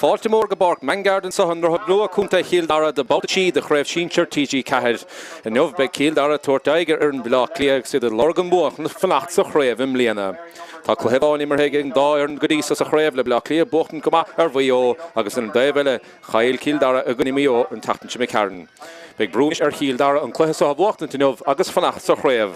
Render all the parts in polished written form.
Fáilte mhór go bPáirc Manguard anseo i nDroichead Nua, Contae Chill Dara do Bhabhta 3 de Chraobh Shinsir TG4. Inniu beidh Cill Dara ag tabhairt aghaidh ar fhoireann Bhaile Átha Cliath agus iad ag lorg an bhua chun fanacht sa chraobh i mbliana. Tá cluiche amháin imeartha ag an dá fhoireann go dtí so sa chraobh le Baile Átha Cliath buachtaint go maith ar Mhaigh Eo agus ar an dtaobh eile chaill Cill Dara i gcoinne Mhaigh Eo an tseachtain seo imigh tharainn. Beidh brú anois ar Chill Dara an cluiche seo a bhuachtaint inniu agus fanacht sa chraobh.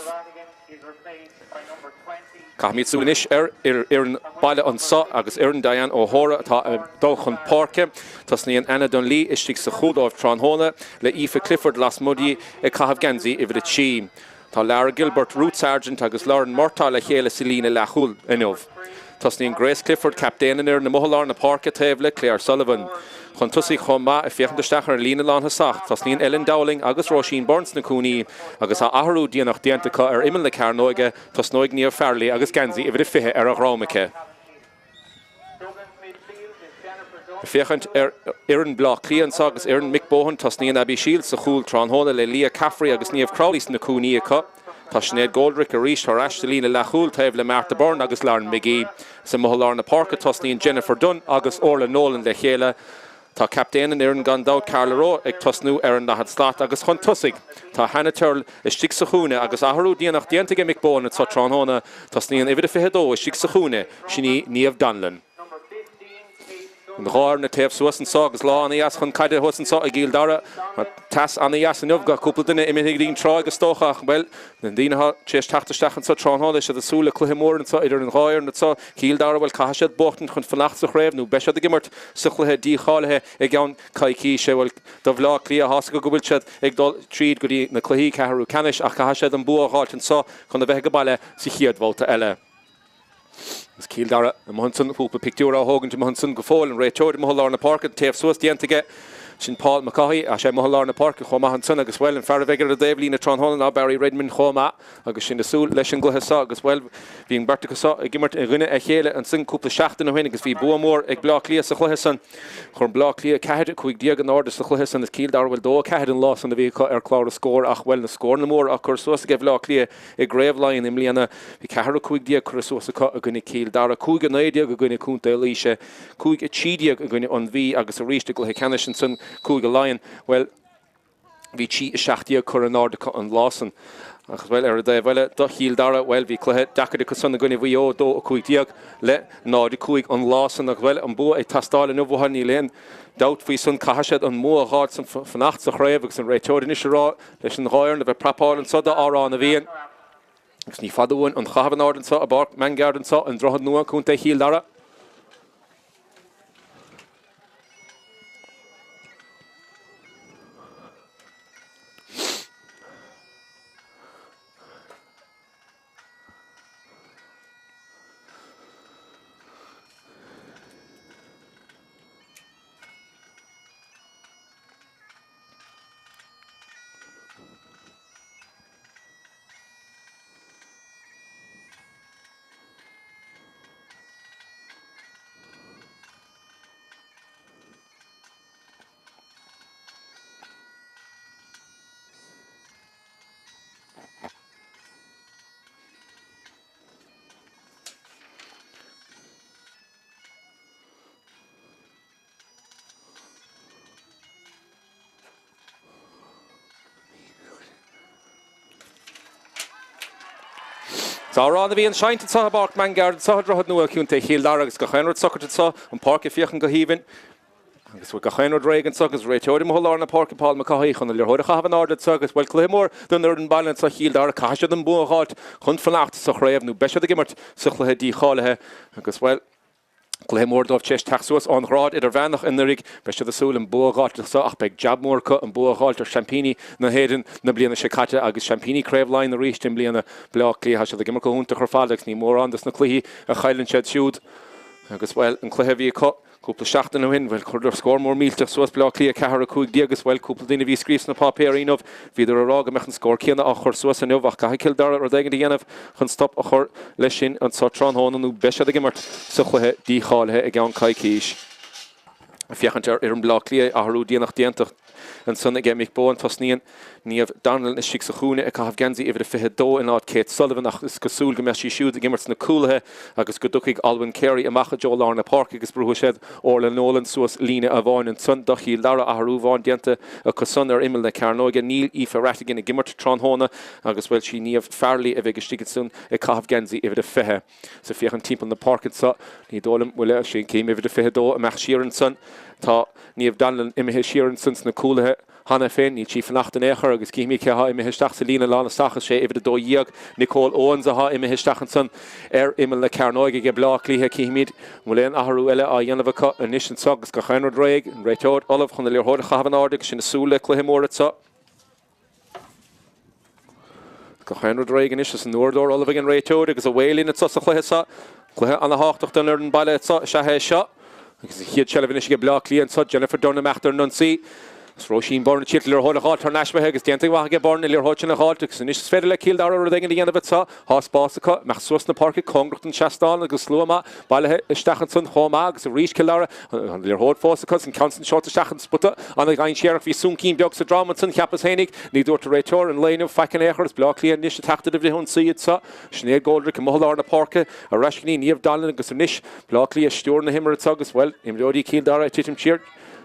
Caithfimid súil anois ar fhoireann baile anseo agus fhoireann Diane O'Hora atá ag dul chun páirce. Tosnaíonn Anna Dunlea istigh sa chúl dóibh tráthnóna le Aoife Clifford lasmuigh di ag caitheamh geansaí uimhir 3. Tá Lara Gilbert, Ruth Sargent agus Lauren Murtagh le chéile sa líne leathchúil inniu. Tosnaíonn Grace Clifford, captaen an fhoireann, amuigh i lár na páirce taobh le Claire Sullivan. Chun tosaigh chomh maith, ag féachaint isteach ar an líne lánthosach, tosnaíonn Ellen Dowling agus Róisín Byrne sna cúinní agus tá athrú déanach déanta acu ar imeall na cearnóige, tosnóidh Niamh Farrelly agus geansaí uimhir a 20 ar a dhrom aici. Ag féachaint ar fhoireann Bhaile Átha Cliath anseo agus fhoireann Mick Bohan, tosnaíonn Abby Shiels sa chúl tráthnóna le Leah Caffrey agus Niamh Crowley sna cúinní acu. Tá Sinéad Goldrick arís thar ais sa líne leathchúil taobh le Martha Byrne agus Lauren McGee. Is amuigh i lár na páirce tosnaíonn Jennifer Dunne agus Orla Nolan le chéile. Tá captaen an fhoireann gan dabht Carla Rowe ag tosnú ar an ndaichead slat agus chun tosaigh tá Hannah Tyrrell istigh sa chúinne agus athrú déanach déanta aige Mick Bohan anseo tráthnóna. Tosnaíonn uimhir a 22 istigh sa chúinne, sin í Niamh Donlon. An dhá fhoireann ag téamh suas anseo agus lá ana-dheas chun caide thuas anseo i gCill Dara. Tá teas ana-dheas inniu, cúpla duine imithe go dtí an tráigh is dócha ach, bhuel, na daoine atá tar éis teacht isteach anseo tráthnóna, beidh siad ag súil le cluiche mór anseo idir an dhá fhoireann anseo. Cill Dara, bhuel, caithfidh siad buachtaint chun fanacht sa chraobh nó beidh siad ag imirt sa chluiche dícháilithe i gceann coicíse. Bhuel, do Bhaile Átha Cliath, tá's acu go bhfuil siad ag dul tríd go dtí na cluichí ceathrú ceannais ach caithfidh siad an bua a dh'fháilt anseo chun a bheith ag baile sa chéad bhabhta eile. Agus Cill Dara amuigh ansan, cúpla pictiúr á thógaint amuigh ansan go fóill, an réiteoir amuigh i lár na páirce, téamh suas déanta aige, sin Paul McCaughey, tá sé amuigh i lár na páirce chomh maith ansan agus, bhuel, an fear a bheidh ar an dtaobhlíne tráthnóna ná Barry Redmond chomh maith agus sinn ag súil leis an gcluiche seo agus, bhuel, bhí an bheirt acu seo ag imirt i gcoinne a chéile ansan cúpla seachtain ó shin agus bhí bua mór ag Bleá Cliath sa chluiche san. Chuir Bleá Cliath 4, 15 in airde sa chluiche san is Cill Dara, bhuel, 2, 4 an lá san a bhí acu ar chlár na scór ach, bhuel, na scóranna móra á cur suas aige Bhleá Cliath I gCraobh Laighean i mbliana, bhí 4, 15 curtha suas acu i gcoinne Chill Dara, 5, 19 i gcoinne Contae Laoise, 5, 13 i gcoinne an Mhí agus arís i gcluiche ceannais ansan Cúige Laighean, bhuel, bhí 3, 17 curtha in airde acu an lá san. Agus, bhuel, ar an dtaobh eile do Chill Dara, bhuel, bhí cluiche deacair acu san i gcoinne Mhaigh Eo, 2, 15 le 0, 5 an lá san agus, bhuel, an bua ag teastáil inniu uathu, níl aon dabht faoi san, caithfidh siad an mbua a dh'fháilt san fanacht sa chraobh agus an réiteoir anois ag rá leis an dhá fhoireann a bheith prapáil anso d'Amhrán na bhFiann. Agus ní fada uainn an chaitheamh in airde anso i bPáirc Manguard anso i nDroichead Nua, Contae Chill Dara. 'S amhrán na bhFiann seinnte anseo i bPáirc Manguard anseo i Droichead Nua, Contae Chill Dara agus gach aon rud socair anseo, an pháirc ag féachaint go haoibhinn agus bhfuil gach aon rud réidh anseo agus réiteoir amuigh i lár na páirce Paul McCaughey chun an liathróid a chaitheamh in airde anseo agus bhuel cluiche mór don fhoireann baile anseo Chill Dara caithfidh siad an bua a dh'fháilt chun fanacht sa chraobh nó beidh siad ag imirt sa chluiche dícháilithe agus bhuel Cluiche mór dóibh tar éis teacht suas ón ghrád idirmheánach anuraidh. Beidh siad ag súil an bua a dh'fháilt anseo ach beidh jab mór acu an bua a dh'fháilt ar seaimpíní na hÉireann na bliana seo caite agus seaimpíní Craobh Laighean arís i mbliana, Baile Átha Cliath. Tá siad ag imirt go hiontach ar fad agus ní mórán dos na cluichí a chailleann siad siúd agus, bhuel, an cluiche a bhí acu Cúpla seachtain ó shin, bhuel, chuireadar scór mór millteach suas, Baile Átha Cliath 4, 15 agus, bhuel, cúpla duine a bhí ag scríobh sna páipéirí inniu, bhíodar ag rá go mbeadh an scór céanna á chur suas inniu ach caithfidh Cill Dara rud éigin a dhéanamh chun stop a chur leis sin anseo tráthnóna nó beidh siad ag imirt sa chluiche dícháilithe i gceann coicís. Féachaint ar fhoireann Bhaile Átha Cliath, athrú déanach déanta ansan aige Mick Bohan. Tosnaíonn Niamh Donnellan istigh sa chúinne ag caitheamh geansaí uimhir a 22 in áit Kate Sullivan ach is cosúil go mbeidh sí siúd ag imirt sna cúlaithe agus go dtiocfaidh Olwen Carey amach i dtreo lár na páirce agus brúfaidh siad Orla Nolan suas líne amháin ansan do Chill Dara. Athrú amháin déanta acu san ar imeall na cearnóige. Níl Aoife Rhatigan ag imirt tráthnóna agus bhuel sí Niamh Farrelly a bheidh istigh ansan ag caitheamh geansaí uimhir a 20. Ag féachaint timpeall na páirce anso, ní dóigh liom, bhuel, sé cím uimhir a 22 imeacht siar ansan. Tá Niamh Donnellan imithe siar ansan sna cúlaithe cheana féin, níl sí ag fanacht in aon chor agus cífimid cé atá imithe isteach sa líne lántosach, is é uimhir a 12, Nicole Owens atá imithe isteach ansan ar imeall na cearnóige ag Baile Átha Cliath. Cífimid an bhfuil aon athrú eile á dhéanamh acu anois anso agus gach aon rud réidh, an réiteoir ullamh chun an liathróid a chaitheamh in airde agus sinn ag súil le cluiche mór anso. Gach aon rud réidh anois is an uaireadóir ullamh ag an réiteoir agus away linn anso sa chluiche seo. Cluiche ana-thábhachtach don fhoireann baile anso is ea é seo. Agus an chéad seilbh anois ag Bleá Cliath anso, Jennifer Dunne imeacht ar an ionsaí. Is Róisín Byrne ag triail an liathróid a dh'fháilt thar n-ais uaithi agus déanta go maith aige Byrne an liathróid sin a dh'fháilt agus anois is féidir le Cill Dara rud éigin a dhéanamh anso. Tá spás acu imeacht suas na páirce cóngarach don seastán agus slua maith bailithe isteach ansan chomh maith agus arís Cill Dara, an liathróid fós acu, an ceann san seolta isteach an spota ana-dhainséarach. Bhí súncín beag sa drom ansan, cheapas fhéinig. Ní dúirt an réiteoir an lae inniu faic in aon chor. Is Bleá Cliath anois ag teacht ar an bhfrithionsaí anso. Sinéad Goldrick amuigh i lár na páirce, ar ais go dtí Niamh Donnellan agus anois Bleá Cliath ag stiúradh na himeartha anso agus, bhuel, imreoirí Chill Dara ag titim siar.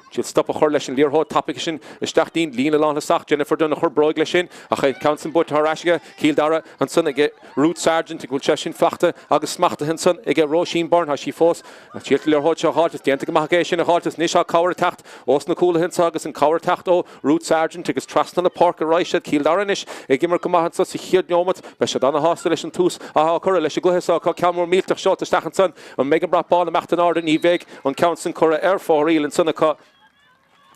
Triail stop a chur leis an liathróid tapaidh sin isteach dtí'n líne lántosach. Jennifer Dunne a chuir bróig leis sin ach an ceann san buaite thar ais aige Cill Dara ansan aige Ruth Sargent go bhfuil sé sin fachta agus smachtaithe ansan aige Róisín Byrne. Tá sí fós ag triail an liathróid seo a dh'fháilt is déanta go maith aige é sin a dh'fháilt is anois tá cabhair ag teacht ós na cúlaithe anso agus an cabhair ag teacht ó Ruth Sargent agus trasna na páirce arís siad Cill Dara anois ag imirt go maith anso sa chéad neomat. Beidh siad ana-shásta leis an tús athá curtha leis an gcluiche seo acu. Ceann mór millteach seolta isteach ansan. An mbeidh an brat bán imeacht in airde? Ní bheidh. An ceann san curtha ar fóraoil ansan acu.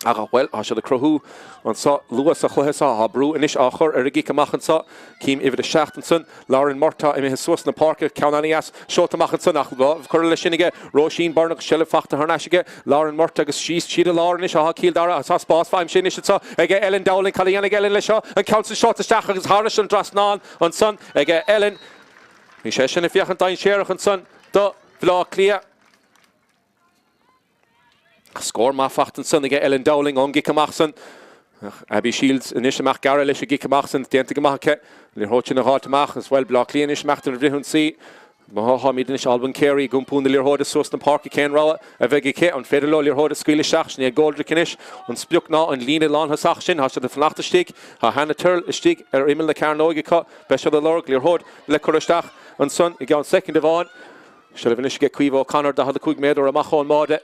Ach, bhuel, tá siad ag cruthú anso luath sa chluiche seo. Tá brú anois á chur ar an gcic amach anso. Cím uimhir a 7 ansan, Lauren Murtagh imithe suas na páirce. Ceann ana-dheas seolta amach ansan ach lámh curtha leis sin aige Róisín Byrne agus seilbh fachta thar n-ais aige Lauren Murtagh agus síos tríd an lár anois atá Cill Dara agus tá spás aimsithe anois anso aige Ellen Dowling. Cad a dhéanfaidh Ellen leis seo? An ceann san seolta isteach agus thairis an dtrasnán ansan aige Ellen. Bhí sé sin ag féachaint dainséarach ansan do Bhleá Cliath. Scór maith fachta ansan aige Ellen Dowling ón gcic amach san. Abby Shields anois amach gearradh leis an gcic amach san. Déanta go maith aici. An liathróid sin a dh'fháilt amach as bhuel Bleá Cliath anois imeacht ar an bhfrithionsaí. Má tháimid anois Olwen Carey ag iompú na liathróide suas na páirce cén rogha a bheidh aici? An féidir leo liathróid a scaoileadh isteach? Sinéad Goldrick anois. An sprioc ná an líne lánthosach sin. Tá siad ag fanacht istigh. Tá Hannah Tyrrell istigh ar imeall na cearnóige acu. Beidh siad ag lorg liathróid le cur isteach ansan i gceann soicind amháin. Seilbh anois aige Caoimhe O'Connor, 45 méadar amach ón mbáide.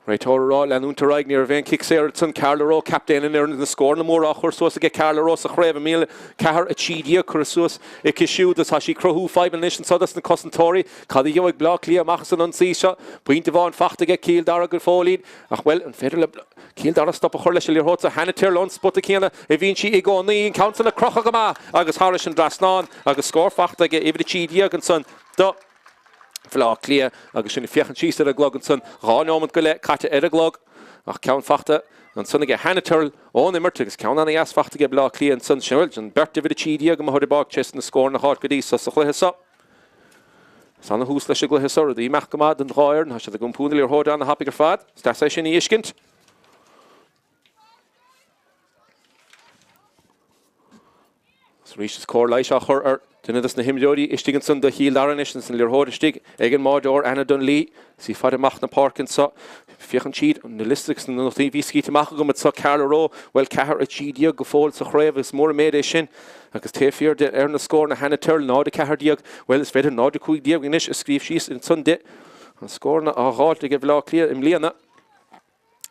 Réiteoir ag rá leanúint ar aghaidh, ní raibh aon chic saor ansan. Carla Rowe, captaen an fhoireann, na scóranna móra á chur suas aige Carla Rowe sa chraobh i mbliana, 4, 13 curtha suas aici siúd agus tá sí ag cruthú fadhbanna anois anso dos na cosantóirí. Cad a gheobhaidh Bleá Cliath amach as an ionsaí seo? Pointe amháin fachta aige Cill Dara go fóillín ach, bhuel, an féidir le Cill Dara stop a chur leis an liathróid seo? Hannah Tyrrell ón spota céanna a bhíonn sí i gcónaí, an ceann san á crochadh go maith agus thairis an dtrasnán. Agus scór fachta aige uimhir 13 ansan do Bhaile Átha Cliath agus sinn ag féachaint síos ar an gclog ansan, 2 neomat go leith caite ar an gclog ach ceann fachta ansan aige Hannah Tyrrell ón imirt agus ceann ana-dheas fachta aige Baile Átha Cliath ansan. Sin bhuel, an beirt uimhir 13 amuigh ar an bpáirc tar éis na scóranna a dh'fháilt go dtí so sa chluiche seo. Is ana-thús leis an gcluiche seo, rudaí ag imeacht go maith don dhá fhoireann. Tá siad ag iompú na liathróide ana-thapaidh ar fad. Is deas é sin a fheiscint. Is arís is cóir leighis á chur ar duine dos na himreoirí istigh ansan do Chill Dara anois is an liathróid istigh ag an mbáireoir Anna Dunlea. Is í fad amach na páirce anso. Féachann siad na liosta agus na nótaí a bhí scaoilte amach agam anso Carla Rowe, bhuel 4, 13 go fóill sa chraobh is mór an méid é sin agus taobh thiar de ar na scóranna Hannah Tyrrell 0, 14, bhuel is féidir 0, 15 anois a scríobh síos ansan di. An scóranna á dh'fháilt aige Bhaile Átha Cliath i mbliana.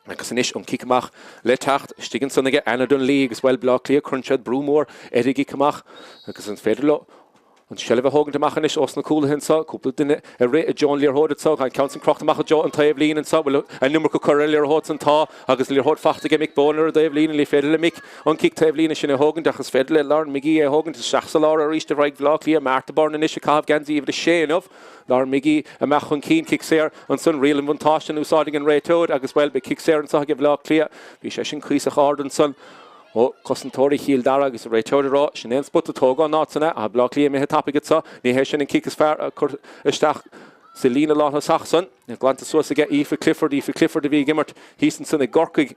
Agus anois an cic amach le teacht istigh ansan aige Anna Dunlea agus bhuel Bleá Cliath cuireann siad brú mór ar an gcic amach agus an féidir leo an seilbh a thógaint amach anois ós na cúlaithe anso, cúpla duine ag rith i dtreo an liathróid anso, an ceann san crochta amach i dtreo an taobh líne anso, bhfuil an iomarca curtha ar an liathróid san tá agus liathróid fachta aige Mick Bohan ar an dtaobh líne, ní féidir le Mick an cic taobh líne sin a thógaint ach is féidir le Lauren McGee é a thógaint isteach sa lár arís ar aghaidh Bhleá Cliath, Martha Byrne anois ag caitheamh geansaí uimhir a sé inniu. Lauren McGee amach chun cinn, cic saor ansan, riail an bhuntáiste in úsáid ag an réiteoir agus, bhuel, beidh cic saor anso ag Bhaile Átha Cliath. Bhí sé sin cuíosach ard ansan ó chosantóirí Chill Dara agus an réiteoir ag rá, sin é an spota, tóg ón áit san é. Tá Baile Átha Cliath imithe tapaidh anso, ní hé sin an cic is fearr a chur isteach. sa líne lánthosach san. Glanta suas aige Aoife Clifford, Aoife Clifford a bhí ag imirt thíos ansan i gCorcaigh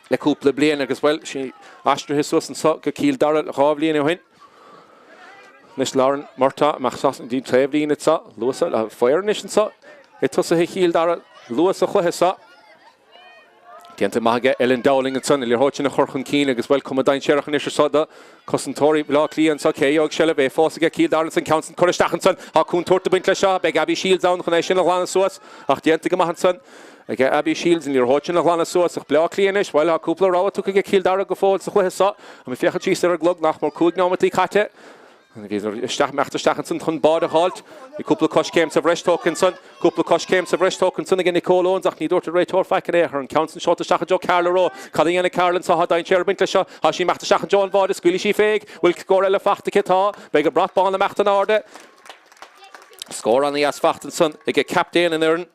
le cúpla bliain agus, bhuel, sí aistrithe suas anso go Cill Dara 2 bhliain ó shin. Anois Lauren Murtagh amach go dtí an taobhlíne anso, luath sa, faor anois anso ag tosaithe Chill Dara luath sa chluiche seo. Déanta maith aige Ellen Dowling ansan, an liathróid sin a chur chun cinn agus, bhuel, cuma dainséarach anois ar so do cosantóirí Bhaile Átha Cliath anso. Cé a gheobhaidh seilbh? É fós aige Cill Dara ansan, ceann san curtha isteach ansan. Tá contúirt ag baint leis seo. Beidh Abby Shields ann chun é sin a ghlanadh suas ach déanta go maith ansan aige Abby Shields an liathróid sin a ghlanadh suas. Ach Bleá Cliath anois, bhuel, tá cúpla rogha tugtha aige Cill Dara go fóill sa chluiche seo. Tá mé ag féachaint síos ar an gclog, nach mór 5 neomataí caite. Bhíodar isteach, imeacht isteach ansan chun báide a dh'fháilt. Bhí cúpla coiscéim sa bhreis tógtha ansan. Cúpla coiscéim sa bhreis tógtha ansan aige Nicole Owens ach ní dúirt an réiteoir faic in aon chor. An ceann san seolta isteach i dtreo Carla Rowe. Cad a dhéanfaidh Carla anso? Tá dainséar ag baint leis seo. Tá sí imeacht isteach i dtreo an bháide. Scaoilfidh sí féig. Bhfuil scór eile fachta aici? Tá. Beidh an brat bán imeacht in airde. Scór ana-dheas fachta ansan aige captaen an fhoireann.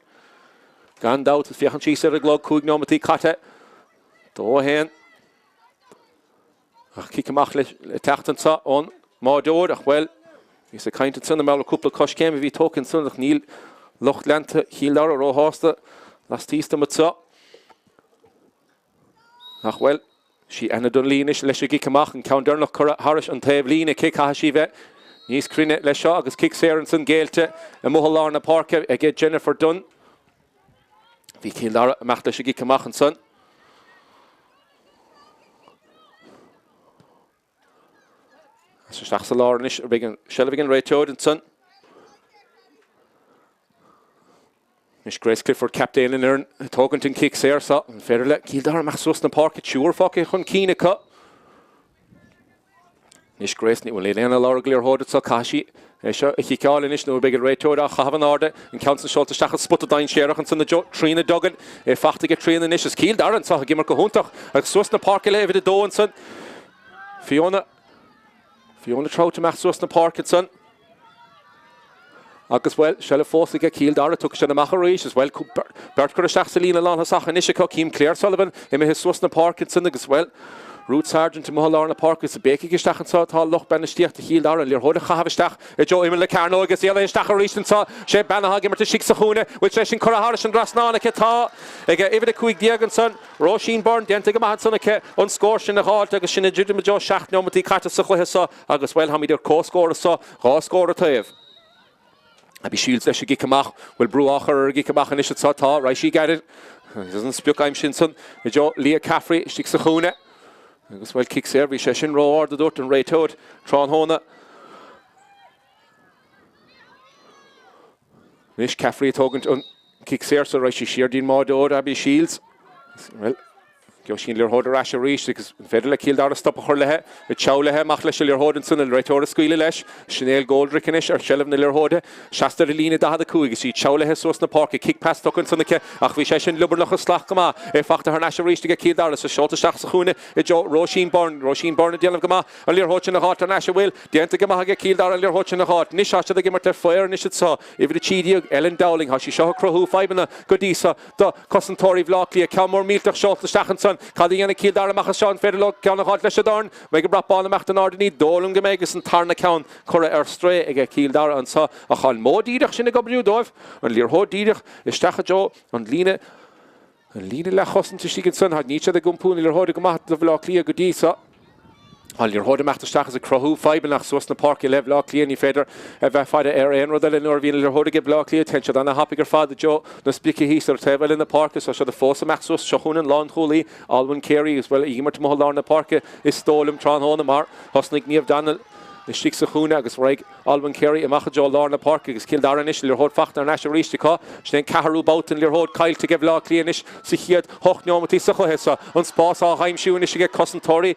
Gan dabht, féachaint síos ar an gclog, 5 neomataí caite. 2, 1. Ach cic amach le teacht anso ón mbáireoir ach, bhuel, bhíos ag caint ansan i mbealach cúpla coiscéim a bhí tógtha ansan ach níl lucht leanta Chill Dara róshásta laistíos dom anso. Ach, bhuel, sí Anna Donnelly anois leis an gcic amach, an ceann deireanach curtha thairis an taobh líne aici, caithfidh sí bheith níos cruinne leis seo agus cic saor ansan géillte amuigh i lár na páirce aige Jennifer Dunne. Bhí Cill Dara imeacht leis an gcic amach ansan. Isteach sa lár anois, beidh an seilbh ag an réiteoir ansan. Anois Grace Clifford, captaen an fhoireann, ag tógaint an cic saor seo. An féidir le Cill Dara imeacht suas na páirce, triúr fágtha chun cinn acu. Anois Grace, ní bhfuil aon lorg liathróide anseo, caithfidh sí é seo a chiceáil anois nó beidh an réiteoir á chaitheamh in airde. An ceann san seolta isteach i spota dainséarach ansan i dtreo Tríona Duggan. É fachta aige Tríona anois. Is Cill Dara anseo ag imirt go hiontach agus suas na páirce le uimhir 2 ansan. Fiona Fiona Troutt amach suas na páirce ansan. Agus, bhuel, seilbh fós aige Cill Dara, tugtha sin amach arís is, bhuel, beirt curtha isteach sa líne lánthosach anois acu, Cím Claire Sullivan imithe suas na páirce ansin agus, bhuel, Ruth Sargent amuigh i lár na páirce agus ag béicigh isteach anseo atá lucht bainistíochta Chill Dara, an liathróid a chaitheamh isteach i dtreo imeall na cearnóige is éalaithe isteach arís anseo. Sé bean atá ag imirt istigh sa chúinne, bhfuil sé sin curtha thairis an dtrasnán aici? Tá. Ag uimhir 15 ansan, Róisín Byrne, déanta go maith ansan aici an scór sin a dh'fháilt agus sinn ag druidim i dtreo 7 neomataí caite sa chluiche seo agus, bhuel, táimid ar comhscór anso. 2 scór an taobh. Abby Shields leis an gcic amach. Bhfuil brú á chur ar an gcic amach anois anseo? Tá. Raghaidh sí gairid. Agus an sprioc aimsithe ansan i dtreo Leah Caffrey istigh sa chúinne. Agus, bhuel, cic saor. Bhí sé sin ró-ard, a dúirt an réiteoir tráthnóna. Anois Caffrey ag tógaint an cic saor so raghaidh sí siar dtí'n mbáireoir, Abby Shields. Bhuel, gheobhaidh sí an liathróid ar ais arís agus an féidir le Cill Dara stop a chur léi? Ag teamhair léi amach leis an liathróid ansan, an réiteoir ag scaoileadh leis. Sinéad Goldrick anois ar sheilbh na liathróide. Seasta ar an líne 45 is í ag teamhair léi suas na páirce. Cic pas tugtha ansan aici ach bhí sé sin liobarnach is salach go maith. É fachta thar n-ais arís aige Cill Dara is seolta isteach sa chúinne i dtreo Róisín Byrne. Róisín Byrne ag déanamh go maith. An liathróid sin a dh'fháilt thar n-ais an bhfuil? Déanta go maith aige Cill Dara an liathróid sin a dh'fháilt. Anois tá siad ag imirt ar faor anois anso. Uimhir 13, Ellen Dowling. Tá sí seo ag cruthú fadhbanna go dtí so do cosantóirí Bhaile Átha Cliath. Ceann mór millteach seolta isteach ansan. Cad a dhéanfaidh Cill Dara amach as seo? An féidir leo ceann a dh'fháilt leis an dorn? Mbeidh an brat bán imeacht in airde? Ní dóigh liom go mbeidh agus an tarna ceann curtha ar strae aige Cill Dara anso. Ach tá an modh díreach sin ag oibriú dóibh. An liathróid díreach isteach i dtreo an líne. An líne leathchosaint istigh ansan, níl siad ag iompú na liathróide go maith do Bhaile Átha Cliath go dtí so. Tá an liathróid imeacht isteach is ag cruthú fadhbanna ach suas na páirce le Baile Átha Cliath ní féidir a bheith faire ar aon rud eile nuair a bhíonn an liathróid ag Baile Átha Cliath. Téann siad ana-thapaidh ar fad i dtreo na sprice thíos ar an taobh eile na páirce. Tá siad fós imeacht suas. Seo chugainn an lánchúlaí, Alwyn Carey, agus bhuel í ag imirt amuigh i lár na páirce is dóigh liom tráthnóna mar thosnaigh Niamh Donnell istigh sa chúinne agus raghaidh Alwyn Carey amach i dtreo lár na páirce agus Cill Dara anois, an liathróid fachta thar n-ais arís acu. Sin é an ceathrú babhta an liathróid caillte ag Baile Átha Cliath anois sa chéad hocht neomataí sa chluiche seo. An spás á aimsiú anois aige cosantóirí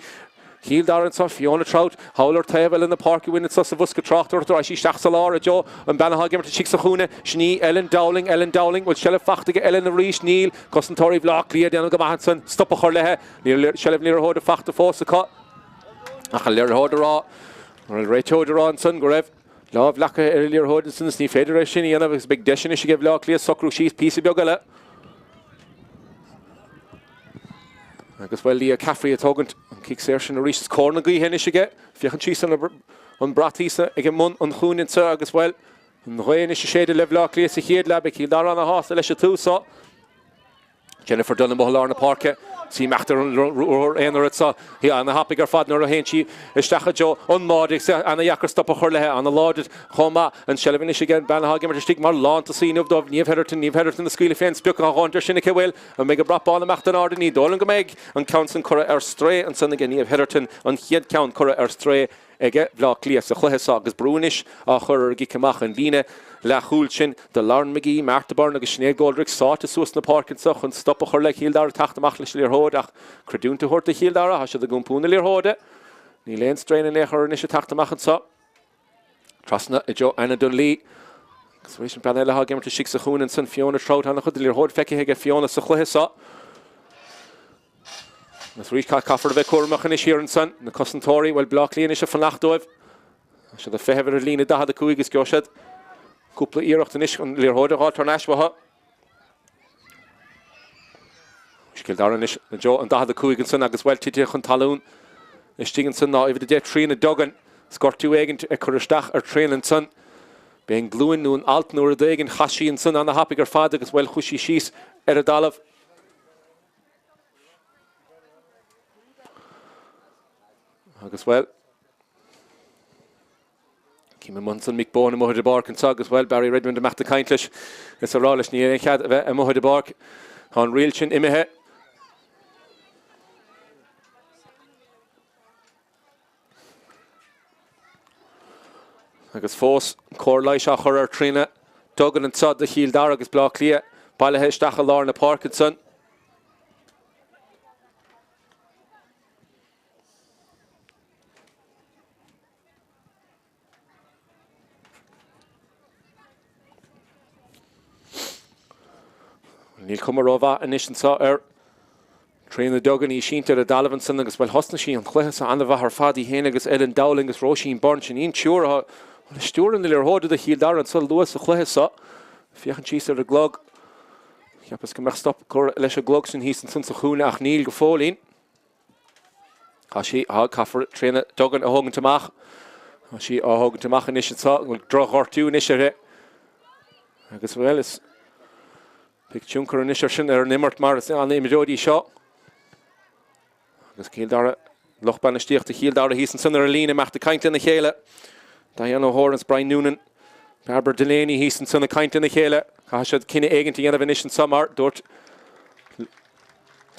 Chill Dara anseo. Fiona Troutt thall ar taobh eile na páirce uainn anseo sa bhosca tráchtaireachta. Raghaidh sí isteach sa lár i dtreo an bean atá ag imirt istigh sa chúinne. Sin í Ellen Dowling. Ellen Dowling. Bhfuil seilbh fachta aige Ellen arís? Níl. Cosantóirí Bhaile Átha Cliath ag déanamh go maith ansan stop a chur léi. Níl seilbh na liathróide fachta fós acu. Ach an liathróid a rá An réiteoir a rá ansan go raibh lámh leagtha ar an liathróid ansan is ní féidir é sin a dhéanamh agus beidh deis anois aige Bhaile Átha Cliath socrú síos píosa beag eile. Agus bhuel Leah Caffrey ag tógaint an cic saor sin arís is cóir na gaoithe anois aige. Féachaint síos ar an brat thíos ag an mbun an chúinne anseo agus bhuel. An ghaoth anois ag séideadh le Bhleá Cliath sa chéad leath, beidh Cill Dara ana-shásta leis an tús seo. Jennifer Dunne amuigh i lár na páirce. Is í ag imeacht ar an ruathar aonair anseo. Í ana-thapaidh ar fad nuair a théann sí isteach i dtreo an mbáide agus ana-dheacair stop a chur léi. Ana-láidir chomh maith. An tseilbh anois ag an bean atá ag imirt istigh mar lántosaí inniu dóibh, Niamh Hetherton. Niamh Hetherton ag scaoileadh fén sprioc á dhóint ar sin aici. Bhuel, an mbeidh an brat bán ag imeacht in airde? Ní dóigh liom go mbeidh. An ceann san curtha ar strae ansan aige Niamh Hetherton. An chéad ceann curtha ar strae. aige Bhleá Cliath sa chluiche seo agus brú anois á chur ar an gcic amach an líne leathchúil sin do Lauren McGee, Martha Byrne agus Sinéad Goldrick sáite suas na páirce anseo chun stop a chur le Cill Dara teacht amach leis an liathróid ach creidiúint a thabhairt do Chill Dara, tá siad ag iompú na liathróide. Níl aon straidhn in aon chor anois ag teacht amach anseo. Trasna i dtreo Anna Dunlea. Agus arís an bean eile atá ag imirt istigh sa chúinne ansan, Fiona Trout, an-chuid de liathróid feicthe aige Fiona sa chluiche seo. Agus arís caithfear a bheith cúramach anois thiar ansan. Na cosantóirí, bhuel, Bleá Cliath anois ag fanacht dóibh. Tá siad ag feitheamh ar an líne 45 agus gheobhaidh siad cúpla iarracht anois an liathróid a dh'fháilt thar n-ais uathu. Cill Dara anois i dtreo an 45 ansan agus bhuel tite chun talún istigh ansan ná uimhir 10 Tríona Duggan. Is gortú éigint ag cur isteach ar Tríona ansan. B'é an glúin nó an alt nó rud éigin chas sí ansan ana-thapaidh ar fad agus bhuel chuaigh sí síos ar an dtalamh. Agus bhuel, cím amuigh ansan Mick Bohan amuigh ar an bpáirc anseo agus bhuel, Barry Redmond ag imeacht ag caint leis is ag rá leis níl aon chead a bheith amuigh ar an bpáirc. Tá an riail sin imithe. Agus fós cóir leighis á chur ar Tríona Duggan anseo do Chill Dara agus Bleá Cliath bailithe isteach i lár na páirce ansan. Níl cuma rómhaith anois anseo ar Tríona Duggan, í sínte ar an dtalamh ansan agus, bhuel, thosnaigh sí an cluiche seo an-mhaith ar fad, í féin agus Ellen Dowling agus Róisín Byrne, sin í an triúr atá ag stiúradh na liathróide do Chill Dara anseo luath sa chluiche seo. Féachaint síos ar an gclog, cheapas go mbeadh stop curtha leis an gclog sin thíos ansan sa chúinne ach níl go fóillín. Tá sí, á, caithfear Tríona Duggan a thógaint amach. Tá sí á thógaint amach anois anseo, an bhfuil drochghortú anois uirthi. Agus bhuel, is beidh tionchar anois ar sin ar an imirt mar is an-imreoir í seo. Agus Cill Dara, lucht bainistíochta Chill Dara thíos ansan ar an líne, ag imeacht ag caint lena chéile. Diane O'Horan is Brian Noonan, Barbara Delaney thíos ansan ag caint lena chéile. Caithfidh siad cinneadh éigint a dhéanamh anois anseo mar dúirt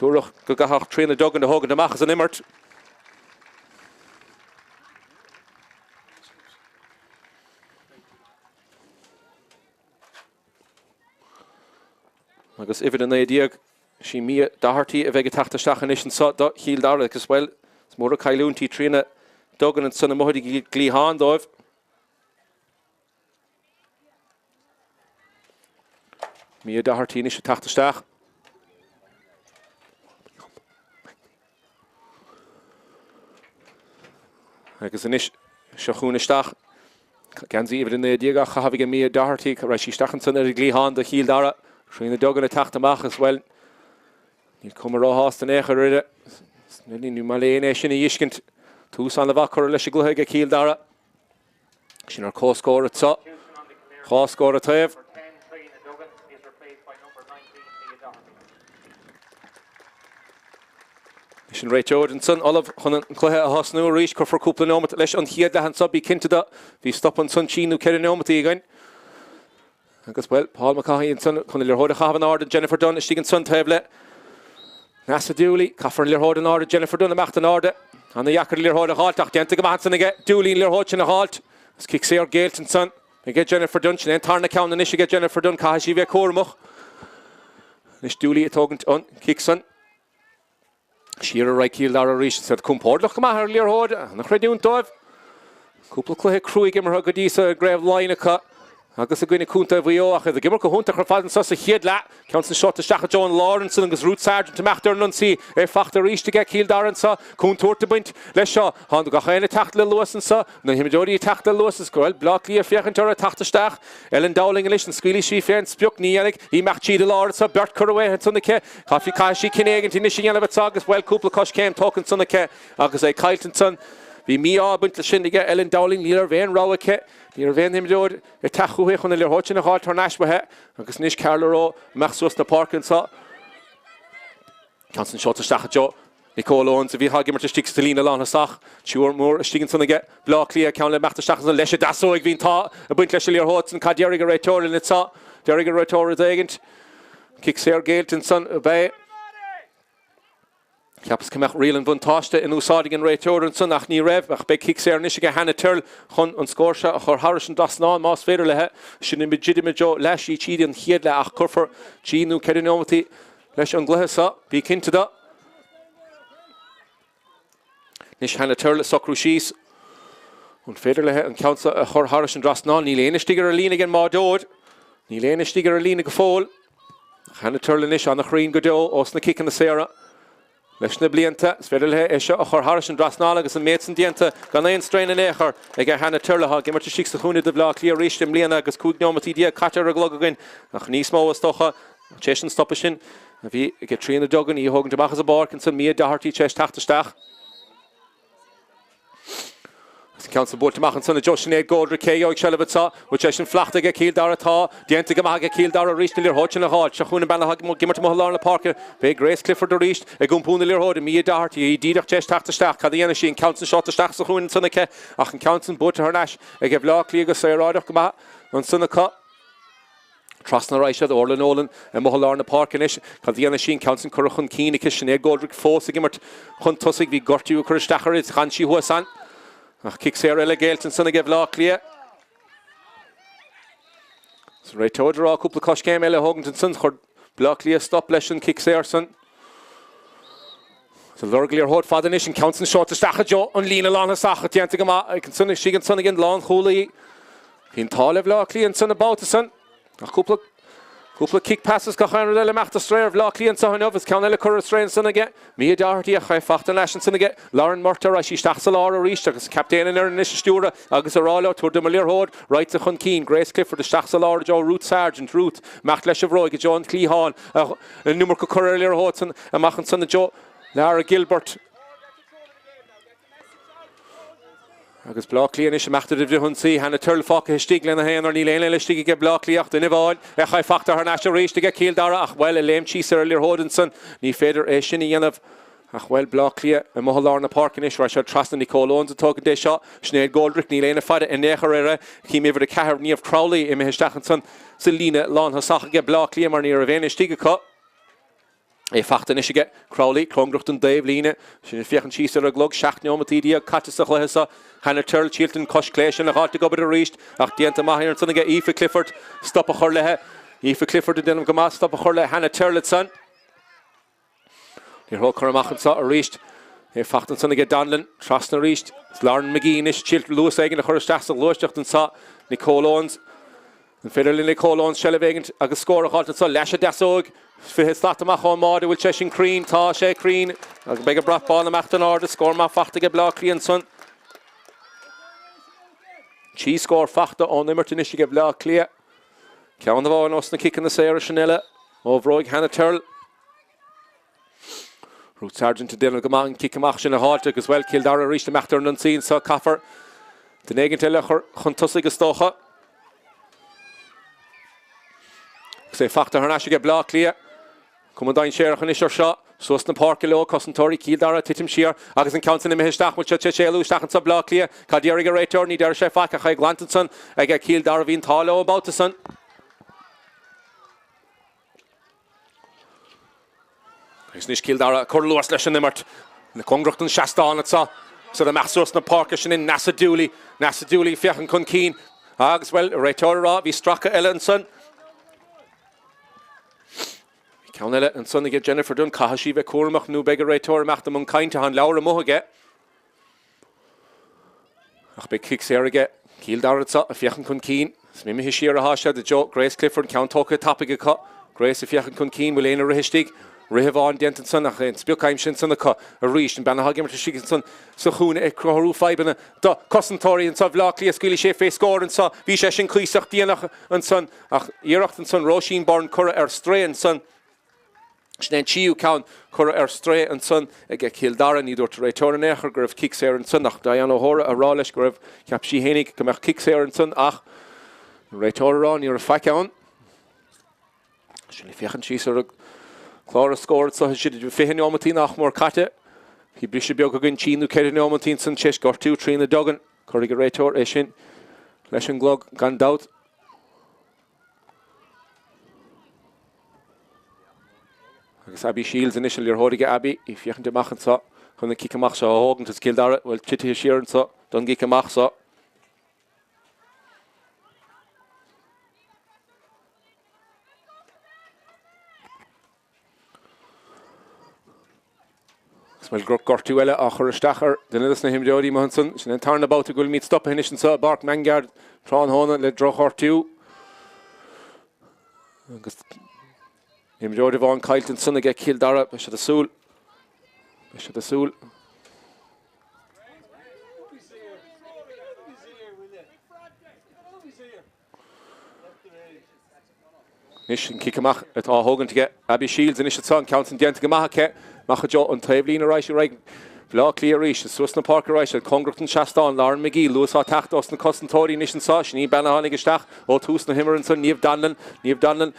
Dúradh go gcaithfeadh Tríona Duggan a thógaint amach as an imirt. Agus uimhir 19, sí Mia Doherty a bheidh ag teacht isteach anois anseo do Chill Dara agus, bhuel, is mór an chailliúint í Tríona Duggan ansan amuigh ar an gcliathán dóibh. Mia Doherty anois ag teacht isteach. Agus anois seo chugainn isteach. Geansaí uimhir 19 á chaitheamh ag Mia Doherty. Raghaidh sí isteach ansan ar an gcliathán do Chill Dara. Tríona Duggan ag teacht amach as bhuel. Níl cuma róshásta in aon chor uirthi. Ní maith léi é sin a fheiscint. Tús an-mhaith curtha leis an gcluiche ag Cill Dara. Sin ar comhscór anseo. 2 scór an taobh. Leis an réiteoir ansan, ullamh chun an cluiche a thosnú arís. Cuirfear cúpla neomat leis an chéad leath anseo, bí cinnte de. Bhí stop ansan trí nó ceithre neomataí againn. Agus, bhuel, Paul McCaughey ansan chun an liathróid a chaitheamh in airde. Jennifer Dunne istigh ansan taobh le Neasa Dooley. Caithfear an liathróid in airde. Jennifer Dunne imeacht in airde. Ana-dheacair an liathróid a dh'fháilt ach déanta go maith ansan aige Dooley an liathróid sin a dh'fháilt. Is cic saor géillte ansan aige Jennifer Dunne. Sin é an tarna ceann anois aige Jennifer Dunne. Caithfidh sí bheith cúramach. Anois Dooley ag tógaint an cic san. Siar ar aghaidh Cill Dara arís. Is iad compordach go maith ar an liathróid. Ana-chreidiúint dóibh. Cúpla cluiche cruaidh imeartha go dtí so i gCraobh Laighean acu agus i gcoinne Contae Mhaigh Eo ach iad ag imirt go hiontach ar fad anseo sa chéad leath. Ceann san seolta isteach i dtreo an láir ansan agus Ruth Sargent imeacht ar an ionsaí. É fachta arís aige Cill Dara anseo. Contúirt ag baint leis seo. Tá gach éinne ag teacht le luas anseo. Na himreoirí ag teacht le luas is go bhfuil Bleá Cliath ag féachaint orthu ag teacht isteach. Ellen Dowling anois, an scaoilfidh sí fén sprioc? Ní dhéanfaidh. Imeacht tríd an lár anseo, beirt curtha uaithi ansan aici. Caithfidh, caithfidh sí cinneadh éigint anois a dhéanamh anseo agus, bhuel, cúpla coiscéim tógtha ansan aici agus é caillte ansan. Bhí mí-ádh ag baint leis sin aige Ellen Dowling, ní raibh aon rogha aici, ní raibh aon imreoir ag teacht chúithi chun an liathróid sin a dh'fháilt thar n-ais uaithi agus anois Carla Rowe amach suas na páirce anseo. Ceann san seolta isteach i dtreo Nicole Owens a bhí ag imirt istigh sa líne lánthosach. Triúr mór istigh ansan aige Bleá Cliath, ceann le imeacht isteach ansan leis an deasóig. Bhí an t-ádh ag baint leis an liathróid san. Cad déarfaidh an réiteoir linn anseo? Déarfaidh an réiteoir rud éigint. Cic saor géillte ansan ab é. Cheapas go mbeadh riail an bhuntáiste in úsáid ag an réiteoir ansan ach ní raibh. Ach beidh cic saor anois aige Hannah Tyrrell chun an scór seo a chur thairis an dtrasnán más féidir léi. Sin i dtitim i dtreo leath sí tríd an chéad leath ach cuirfear trí nó ceithre neomataí leis an gcluiche seo, bí cinnte de. Anois Hannah Tyrrell ag socrú síos. An féidir léi an ceann seo a chur thairis an dtrasnán? Níl éinne istigh ar an líne ag an mbáireoir. Níl éinne istigh ar an líne go fóill. Hannah Tyrrell anois an-chruinn go deo ós na ciceanna saora. Leis na blianta, is féidir léi é seo a chur thairis an dtrasnán agus an méid san déanta gan aon straon in aon chor ag Hannah Tyrrell atá ag imirt istigh sa chúinne do Bhaile Átha Cliath arís i mbliana agus 15 neomataí caite ar an gclog againn ach níos mó is dócha tar éis an stopadh sin a bhí ag Tríona Duggan í a thógaint amach as an bpáirc ansan Mia Doherty tar éis teacht isteach. Agus an ceann san buailte amach ansan i dtreo Sinéad Goldrick cé a gheobhaidh seilbh anseo? Bhfuil sé sin faighte aige Cill Dara? Tá. Déanta go maith aige Cill Dara arís na liathróid sin a dh'fháilt. Seo chugainn an bean atá ag imirt amuigh i lár na páirce. B'é Grace Clifford arís ag iompú na liathróide. Mia Doherty í díreach tar éis teacht isteach. Cad a dhéanfaidh sí? An ceann san seolta isteach sa chúinne ansan aici ach an ceann san buaite thar n-ais ag Bleá Cliath go saoráideach go maith ansan acu. Trasna ar aghaidh siad, Orla Nolan amuigh i lár na páirce anois. Cad a dhéanfaidh sí? An ceann san curtha chun cinn aici. Sinéad Goldrick fós ag imirt chun tosaigh. Bhí gortú ag cur isteach uirthi. D'fhan sí thuas ann. Ach cic saor eile géillte ansan aige Bhleá Cliath. Is an réiteoir ag rá cúpla coiscéim eile a thógaint ansan. Chuir Bleá Cliath stop leis an cic saor san. Ag lorg liathróid fada anois, an ceann san seolta isteach i dtreo an líne lánthosach, déanta go maith ansan, istigh ansan ag an lánchúlaí. Bhí an t-ádh le Bhleá Cliath ansan an babhta san. Ach cúpla, cúpla cic pas is gach aon rud eile imeacht ar strae ar Bhleá Cliath anso inniu. Is ceann eile curtha ar strae ansan aige Mia Doherty ach é faighte thar n-ais ansan aige Lauren Murtagh. Raghaidh sí isteach sa lár arís agus captaen an fhoireann anois ag stiúradh agus ag rá leo tabhair dom an liathróid. Raghadsa chun cinn. Grace Clifford isteach sa lár i dtreo Ruth Sargent. Ruth, imeacht leis an bhróig i dtreo an chliatháin. An iomarca curtha ar an liathróid san amach ansan i dtreo Lara Gilbert. Agus Bleá Cliath anois imeacht ar an bhfrithionsaí. Hannah Tyrrell fágtha istigh lena haonar. Níl aon eile istigh aige Bleá Cliath ach duine amháin. Ach é faighte thar n-ais arís aige Cill Dara ach, bhuel, ag léimt síos ar an liathróid ansan. Ní féidir é sin a dhéanamh. Ach, bhuel, Bleá Cliath amuigh i lár na páirce anois. Raghaidh siad trasna Nicole Owens ag tógaint é seo. Sinéad Goldrick, níl éinne faire in aon chor uirthi. Chím uimhir 4, Niamh Crowley, imithe isteach ansan sa líne lánthosach aige Bleá Cliath mar ní raibh éinne istigh acu. É faighte anois aige Crowley, cóngarach don dtaobhlíne. Sinn ag féachaint síos ar an gclog, 17 neomataí caite sa chluiche seo. Hannah Tyrrell, triailt an cois clé sin a dh'fháilt ag obair arís ach déanta maith ansan aige Aoife Clifford stop a chur léi. Aoife Clifford ag déanamh go maith stop a chur le Hannah Tyrrell ansan. Liathróid curtha amach anseo arís. É faighte ansan aige Donlan. Trasna arís. Is Lauren McGee anois triailt luas éigin a chur isteach sa ghluaiseacht anseo. Nicole Owens. An féidir le Nicole Owens seilbh éigint agus scór a dh'fháilt anseo? Leis an deasóig. 20 slat amach ón mbáide. Bhfuil sé sin cruinn? Tá sé cruinn. Agus beidh an brat bán imeacht in airde. Scór maith faighte aige Bleá Cliath ansan. 3 scór faighte ón imirt anois aige Bleá Cliath. Ceann amháin ós na ciceanna saora sin eile ó bhróig Hannah Tyrrell. Ruth Sargent ag déanamh go maith an cic amach sin a dh'fháilt agus, bhuel, Cill Dara arís imeacht ar an ionsaí anseo. Caithfear duine éigint eile a chur chun tosaigh is dócha. Agus é faighte thar n-ais aige Bleá Cliath. Cuma dainséarach anois ar seo. Suas na páirce leo, cosantóirí Chill Dara ag titim siar agus an ceann sin imithe isteach. Bhfuil siad tar éis éalú isteach anseo Bleá Cliath? Cad déarfaidh an réiteoir? Ní déarfaidh sé faic ach é glanta ansan aige Cill Dara. Bhí an t-ádh leo an babhta san. Agus anois Cill Dara ag cur luas leis an imirt. Cóngarach don seastán anseo. Is iad amach suas na páirce sin í Neasa Dooley. Neasa Dooley ag féachaint chun cinn. Agus, bhuel, réiteoir ag rá, bhí stracadh eile ansan. Bhí ceann eile ansan aige Jennifer Dunne. Caithfidh sí bheith cúramach nó beidh an réiteoir imeacht i mbun cainte. Tá an leabhar amuigh aige. Ach beidh cic saor aige Cill Dara anseo ag féachaint chun cinn. Is imithe siar atá siad i dtreo Grace Clifford, ceann tógtha tapaidh acu. Grace ag féachaint chun cinn, bhfuil éinne ag rith istigh? Rith amháin déanta ansan ach an sprioc aimsithe ansan acu arís. An bean atá ag imirt istigh ansan sa chúinne ag cruthú fadhbanna do cosantóirí anseo Bhaile Átha Cliath. Scaoilfidh sé fé scór anseo. Bhí sé sin cuíosach déanach ansan ach iarracht ansan Róisín Byrne curtha ar strae ansan. Sin é an tríú ceann curtha ar strae ansan aige Cill Dara. Ní dúirt an réiteoir in aon chor go raibh cic saor ansan ach Diane O'Hora a rá leis go raibh. Cheap sí fhéinig go mbeadh cic saor ansan ach an réiteoir a rá ní raibh faic ann. Sin ag féachaint síos ar an clár scór anseo siad 20 neomataí nach mór caite. Bhí briseadh beag againn trí nó ceithre neomataí ansan tar éis gortú Tríona Duggan. Cuirfidh an réiteoir é sin leis an gclog gan dabht. Agus Abby Shields anois an liathróid aige Abby í féachaint amach anseo chun an cic amach seo a thógaint is Cill Dara bhuel titithe siar anseo don gcic amach seo. Agus bhuel gortú eile á chur isteach ar duine de na himreoirí amuigh ansan. Sin an tarna babhta go bhfuilimid stoptha anois anseo i bPáirc Mangyard tráthnóna le drochghortú. Agus imreoir amháin caillte ansan aige Cill Dara. Beidh siad ag súil. Beidh siad ag súil. Anois an cic amach atá á thógaint aige Abby Shields anois anseo, an ceann san déanta go maith aici. Amach i dtreo an taobhlíne arís ar aghaidh Bhaile Átha Cliath arís. Suas na páirce arís, cóngarach don seastán, Lauren McGee, luas á teacht ós na cosantóirí anois anseo. Sin í an bean a tháinig isteach ó tús na himeartha ansan, Niamh Donlan. Niamh Donlan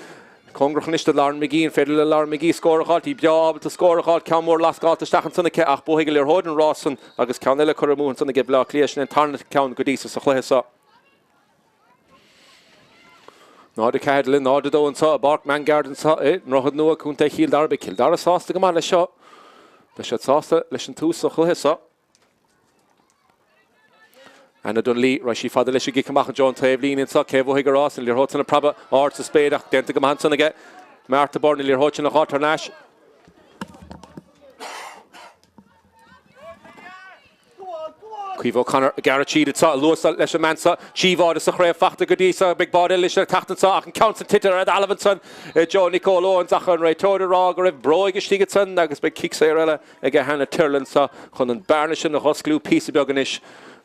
cóngarach anois do Lauren McGee. An féidir le Lauren McGee scór a dh'fháilt? Í breá ábalta scór a dh'fháilt. Ceann mór lascálta isteach ansan aici ach buafaidh an liathróid an rás san agus ceann eile curtha amú ansan aige Baile Átha Cliath. Sin an tarna ceann go dtí so sa chluiche seo. 0-4 le 0-2 anseo i bPáirc Mangyard anseo i nDroichead Nua, Co. Chill Dara. Beidh Cill Dara sásta go maith leis seo. Beidh siad sásta leis an tús sa chluiche seo. Anna Donnelly, raghaidh sí fada leis an gcic amach i dtreo an taobhlíne anseo. Cé bhuafaidh an rás? An liathróid san ag preabadh ard sa spéir ach déanta go maith ansan aige Martha Byrne, an liathróid sin a dh'fháilt thar n-ais. Caoimhe O'Connor ag gearradh tríd anseo, luas leis an mbean seo, 3 bháide sa chraobh fachta go dtí seo, beidh báide eile anois le teacht anseo ach an ceann san tite ar an dtalamh ansan i dtreo Nicole Owens ach an réiteoir ag rá go raibh bróig istigh ansan agus beidh cic saor eile aige Hannah Tyrrell anseo chun an bearna sin a dh'osclú píosa beag anois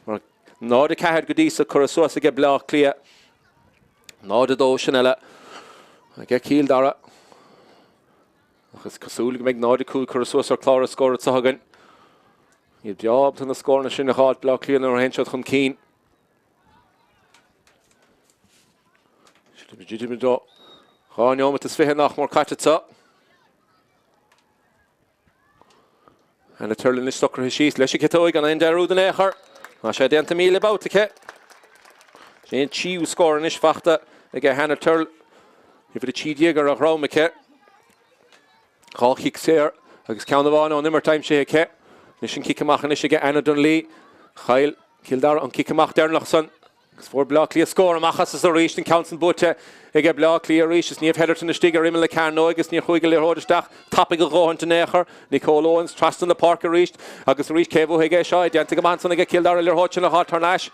mar 0-4 go dtí seo curtha suas aige Baile Átha Cliath. 0-2 sin eile aige Cill Dara. Ach is cosúil go mbeidh 0-5 curtha suas ar chlár an scóir anseo againn. Iad breá ábalta na scóranna sin a dh'fháilt Baile Átha Cliath nuair a théann siad chun cinn. 2 neomat is 20 nach mór caite anseo. Anna Tyrrell anois socraithe síos leis an gciotóig, an aon dearúd in aon chor. Tá sé déanta 1,000 babhta aici. Sin an tríú scór anois fachta aige Hannah Tyrrell. Uimhir 13 ar a dhrom aici. Dhá chic saor agus ceann amháin ón imirt aimsithe aici. Anois an cic amach anois aige Anna Donnelly. Chaill Cill Dara an cic amach deireanach san. Agus fuair Bleá Cliath scór amach as is arís, an ceann san buaite aige Bleá Cliath arís. Is Niamh Hetherton istigh ar imeall na cearnóige agus níor chuaigh an liathróid isteach tapaidh a dhóthaint in aon chor. Nicole Owens trasna na páirce arís agus arís cé bhuafaidh é seo? É déanta go maith ansan aige Cill Dara an liathróid sin a dh'fháilt thar n-ais.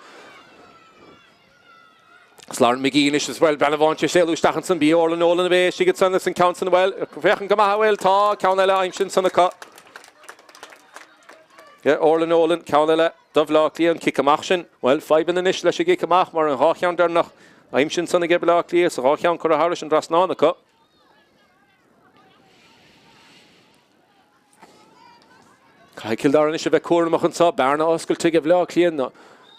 Is Lauren McGee anois as bhuel bean amháin tar éis éalú isteach ansan b'í Orla Nolan a bhí istigh ansan is an ceann san bhuel féachaint go maith a bhfuil tá ceann eile aimsithe ansan acu. Yeah, Orla Nolan ceann eile do Bhleá Cliath an cic amach sin. Bhuel fadhbanna anois leis an gcic amach mar an dhá cheann deireanach aimsithe ansan aige Bleá Cliath is a dhá cheann curtha thairis an dtrasnán acu. Caithfidh Cill Dara anois a bheith cúramach anseo, bearna oscailte ag Bleá Cliath, na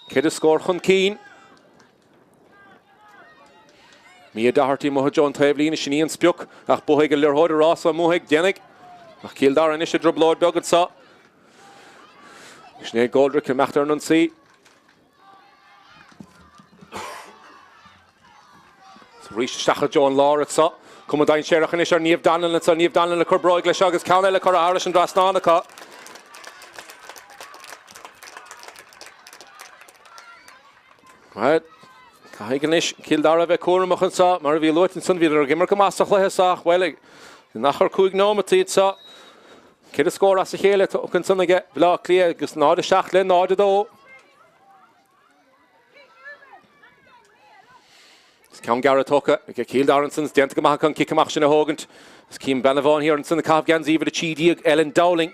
ceithre scór chun cinn. Mia Doherty amuigh i dtreo an taobhlíne, sin í an sprioc, ach buafaidh an liathróid an rás an mbuafaidh, déanfaidh. Ach Cill Dara anois i dtrioblóid beag anseo. Sinéad Goldrick ag imeacht ar an ionsaí. Arís isteach i dtreo an lár anseo. Cuma dainséarach anois ar Niamh Donlan anseo. Niamh Donlan ag cur bróig leis seo agus ceann eile curtha thairis an dtrasnán acu. Caithfidh anois Cill Dara a bheith cúramach anseo. Mar a bhí luaite ansan bhíodar ag imirt go maith sa chluiche seo ach, bhuel, in achar 5 nóimeat anseo, ceithre scór as a chéile tugtha ansan aige Baile Átha Cliath agus 0-7 le 0-2. Is ceann gearr tógtha ag Cill Dara ansan, is déanta go maith acu an cic amach sin a thógaint. Is cím bean amháin thiar ansan ag caitheamh geansaí uimhir 13, Ellen Dowling.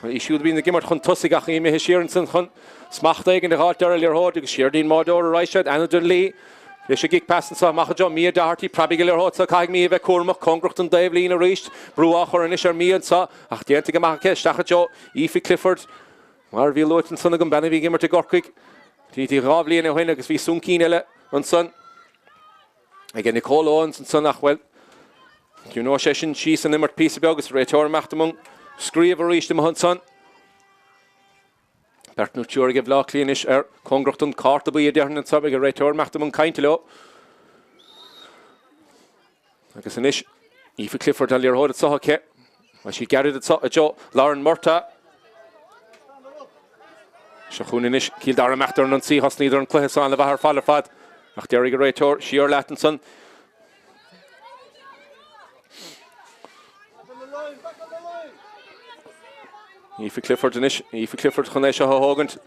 Í siúd a bhíonn ag imirt chun tosaigh ach í imithe siar ansan chun smacht éigin a dh'fháilt ar an liathróid agus siar dtí'n mbáireoir a raghaidh siad, Anna Donnelly. Leis an gcic pas anseo amach i dtreo Mia Doherty, preabfaidh an liathróid seo, caithfidh Mia bheith cúramach, cóngarach don dtaobhlíne arís. Brú á chur anois ar Mia anseo ach déanta go maith aici, isteach i dtreo Aoife Clifford. Mar a bhí luaite ansan agam, bean a bhí ag imirt i gCorcaigh trí dhá bhliain ó shin agus bhí soncín eile ansan ag Nicole Owens ansan ach, bhuel, ciúnóidh sé sin síos an imirt píosa beag agus réiteoir imeacht i mbun scríobh arís amuigh ansan. Beirt nó triúr ag Bleá Cliath anois ar cóngarach don cárta buí a déarfainn anseo ag an réiteoir imeacht i mbun cainte leo. Agus anois Aoife Clifford an liathróid anseo aici. Tá sí gairid anseo i dtreo Lauren Murtagh. Seo chugainn anois Cill Dara imeacht ar an ionsaí. Thosnaíodar an cluiche seo an-mhaith ar fad ar fad ach déarfaidh an réiteoir siar leat ansan. Aoife Clifford anois, Aoife Clifford chun é seo a thógaint.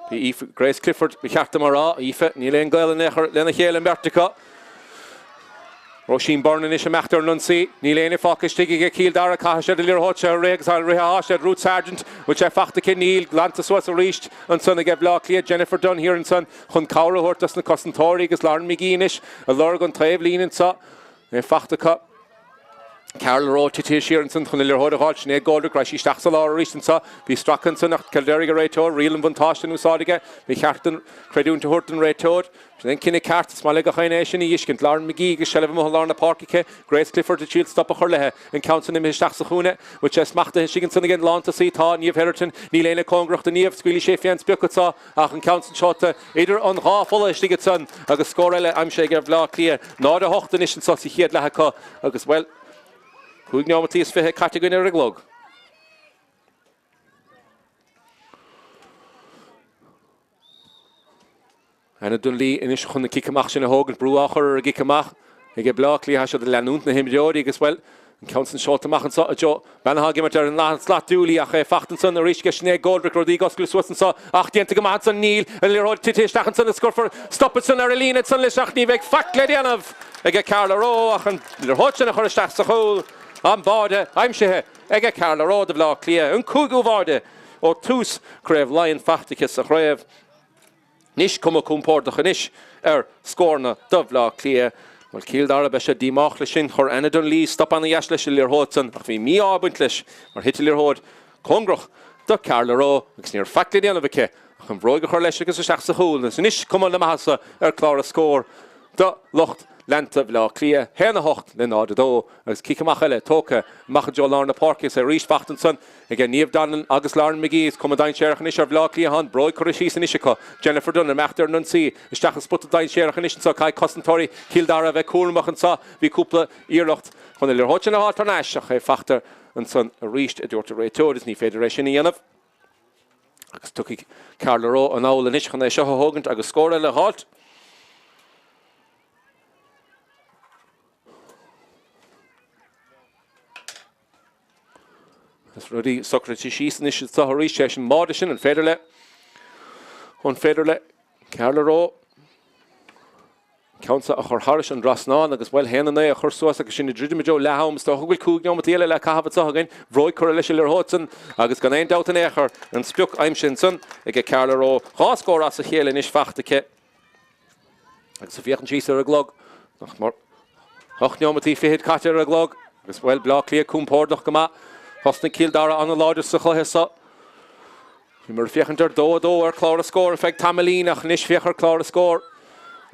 Bhí Aoife, Grace Clifford, ba cheart dom a rá, Aoife, níl aon gaol in aon chor lena chéile an bheirt acu. Róisín Byrne anois imeacht ar an ionsaí. Níl éinne fágtha istigh aige Cill Dara. Caithfidh siad an liathróid seo a rith agus rith atá siad. Ruth Sargent, bhfuil sé fachta aici? Níl. Glanta suas arís ansan aige Bhleá Cliath. Jennifer Dunne thiar ansan chun cabhair a thabhairt dos na cosantóirí agus Lauren McGee anois ag lorg an taobh líne anseo. É fachta acu. Carla Rowe titithe siar ansan chun an liathróid a dh'fháilt. Sinéad Goldrick, raghaidh sí isteach sa lár arís anseo. Bhí stracadh ansan ach céard a déarfaidh an réiteoir? Riail an bhuntáiste in úsáid aige. Ba cheart don creidiúint a thabhairt don réiteoir. Sin é an cinneadh ceart. Is maith le gach éinne é sin a dh'fheiscint. Lauren McGee agus seilbh amuigh i lár na páirce aici. Grace Clifford ag triail stop a chur léi. An ceann san imithe isteach sa chúinne. Bhfuil sé smachtaithe istigh ansan ag an lántosaí? Tá. Niamh Hetherton. Níl éinne cóngarach do Niamh. Scaoilfidh sí fén sprioc anseo ach an ceann san seolta idir an dhá pholla istigh ansan agus scór eile aimsithe ag Bhleá Cliath. 0-8 anois anseo sa chéad leath acu agus, bhuel, cúig neomataí is 20 caite againn ar an gclog. Anna Donnelly anois chun an cic amach sin a thógaint, brú á chur ar an gcic amach ag Bleá Cliath, tá siad ag leanúint na himreoirí agus, bhuel, an ceann san seolta amach anseo i dtreo bean atá ag imirt ar an slat Dooley ach é fachta ansan arís ag Sinéad Goldrick, rudaí ag oscailt suas anseo ach déanta go maith ansan, níl an liathróid tite isteach ansan is cuirfear stop ansan ar an líne ansan leis ach ní bheidh faic le déanamh ag Carla Rowe ach an liathróid sin a chur isteach sa chúl, an báide aimsithe ag Carla Rowe do Bhleá Cliath, an cúigiú bháide ó tús Craobh Laighean fachta aici sa chraobh. Anois, cuma compordach anois ar scóranna do Bhleá Cliath. Bhuel, Cill Dara, beidh siad díomách leis sin. Chuir Anna Donnelly stop ana-dheas leis an liathróid san ach bhí mí-ádh ag baint leis mar thit an liathróid cóngarach do Carla Rowe agus ní raibh faic le déanamh aici ach an bhróig a chur leis agus isteach sa chúl. Agus anois cuma na maitheasa ar chlár na scór do lucht leanta Bhleá Cliath. 1-8 le 0-2 agus cic amach eile tógtha amach i dtreo lár na páirce is é arís fachta ansan ag Niamh Donnellan agus Lauren McGee. Is cuma dainséarach anois ar Bhleá Cliath. Tá an bróig curtha síos anois acu. Jennifer Dunne imeacht ar an ionsaí isteach i spota dainséarach anois anseo. Caithfidh cosantóirí Chill Dara a bheith cúramach anseo. Bhí cúpla iarracht chun an liathróid sin a fháil thar n-ais ach é fachta ansan arís, a dúirt an réiteoir, is ní féidir é sin a dhéanamh. Agus tiocfaidh Carla Rowe anall anois chun é seo a thógaint agus scór eile a dh'fháilt. Is rudaí socraithe síos anois anseo arís sé sin báide sin an féidir le an féidir le Carla Rowe ceann seo a chur thairis an dtrasnán agus bhuel 1-9 a chur suas agus sinn ag druidim i dtreo leath am is dócha go bhfuil 5 neomat eile le caitheamh anseo againn bhróig curtha leis an liathróid san agus gan aon dabht in aon chor an sprioc aimsithe ansan ag Carla Rowe dhá scór as a chéile anois fachta aici Agus ag féachaint síos ar an gclog, nach mór ocht neomataí fichead caite ar an gclog, agus bhuel, Bleá Cliath compordach go maith. Thosnaigh Cill Dara an-láidir sa chluiche seo. Bhíomar ag féachaint ar 2-2 ar chlár na scór ar feadh tamaillín ach anois féach ar chlár na scór.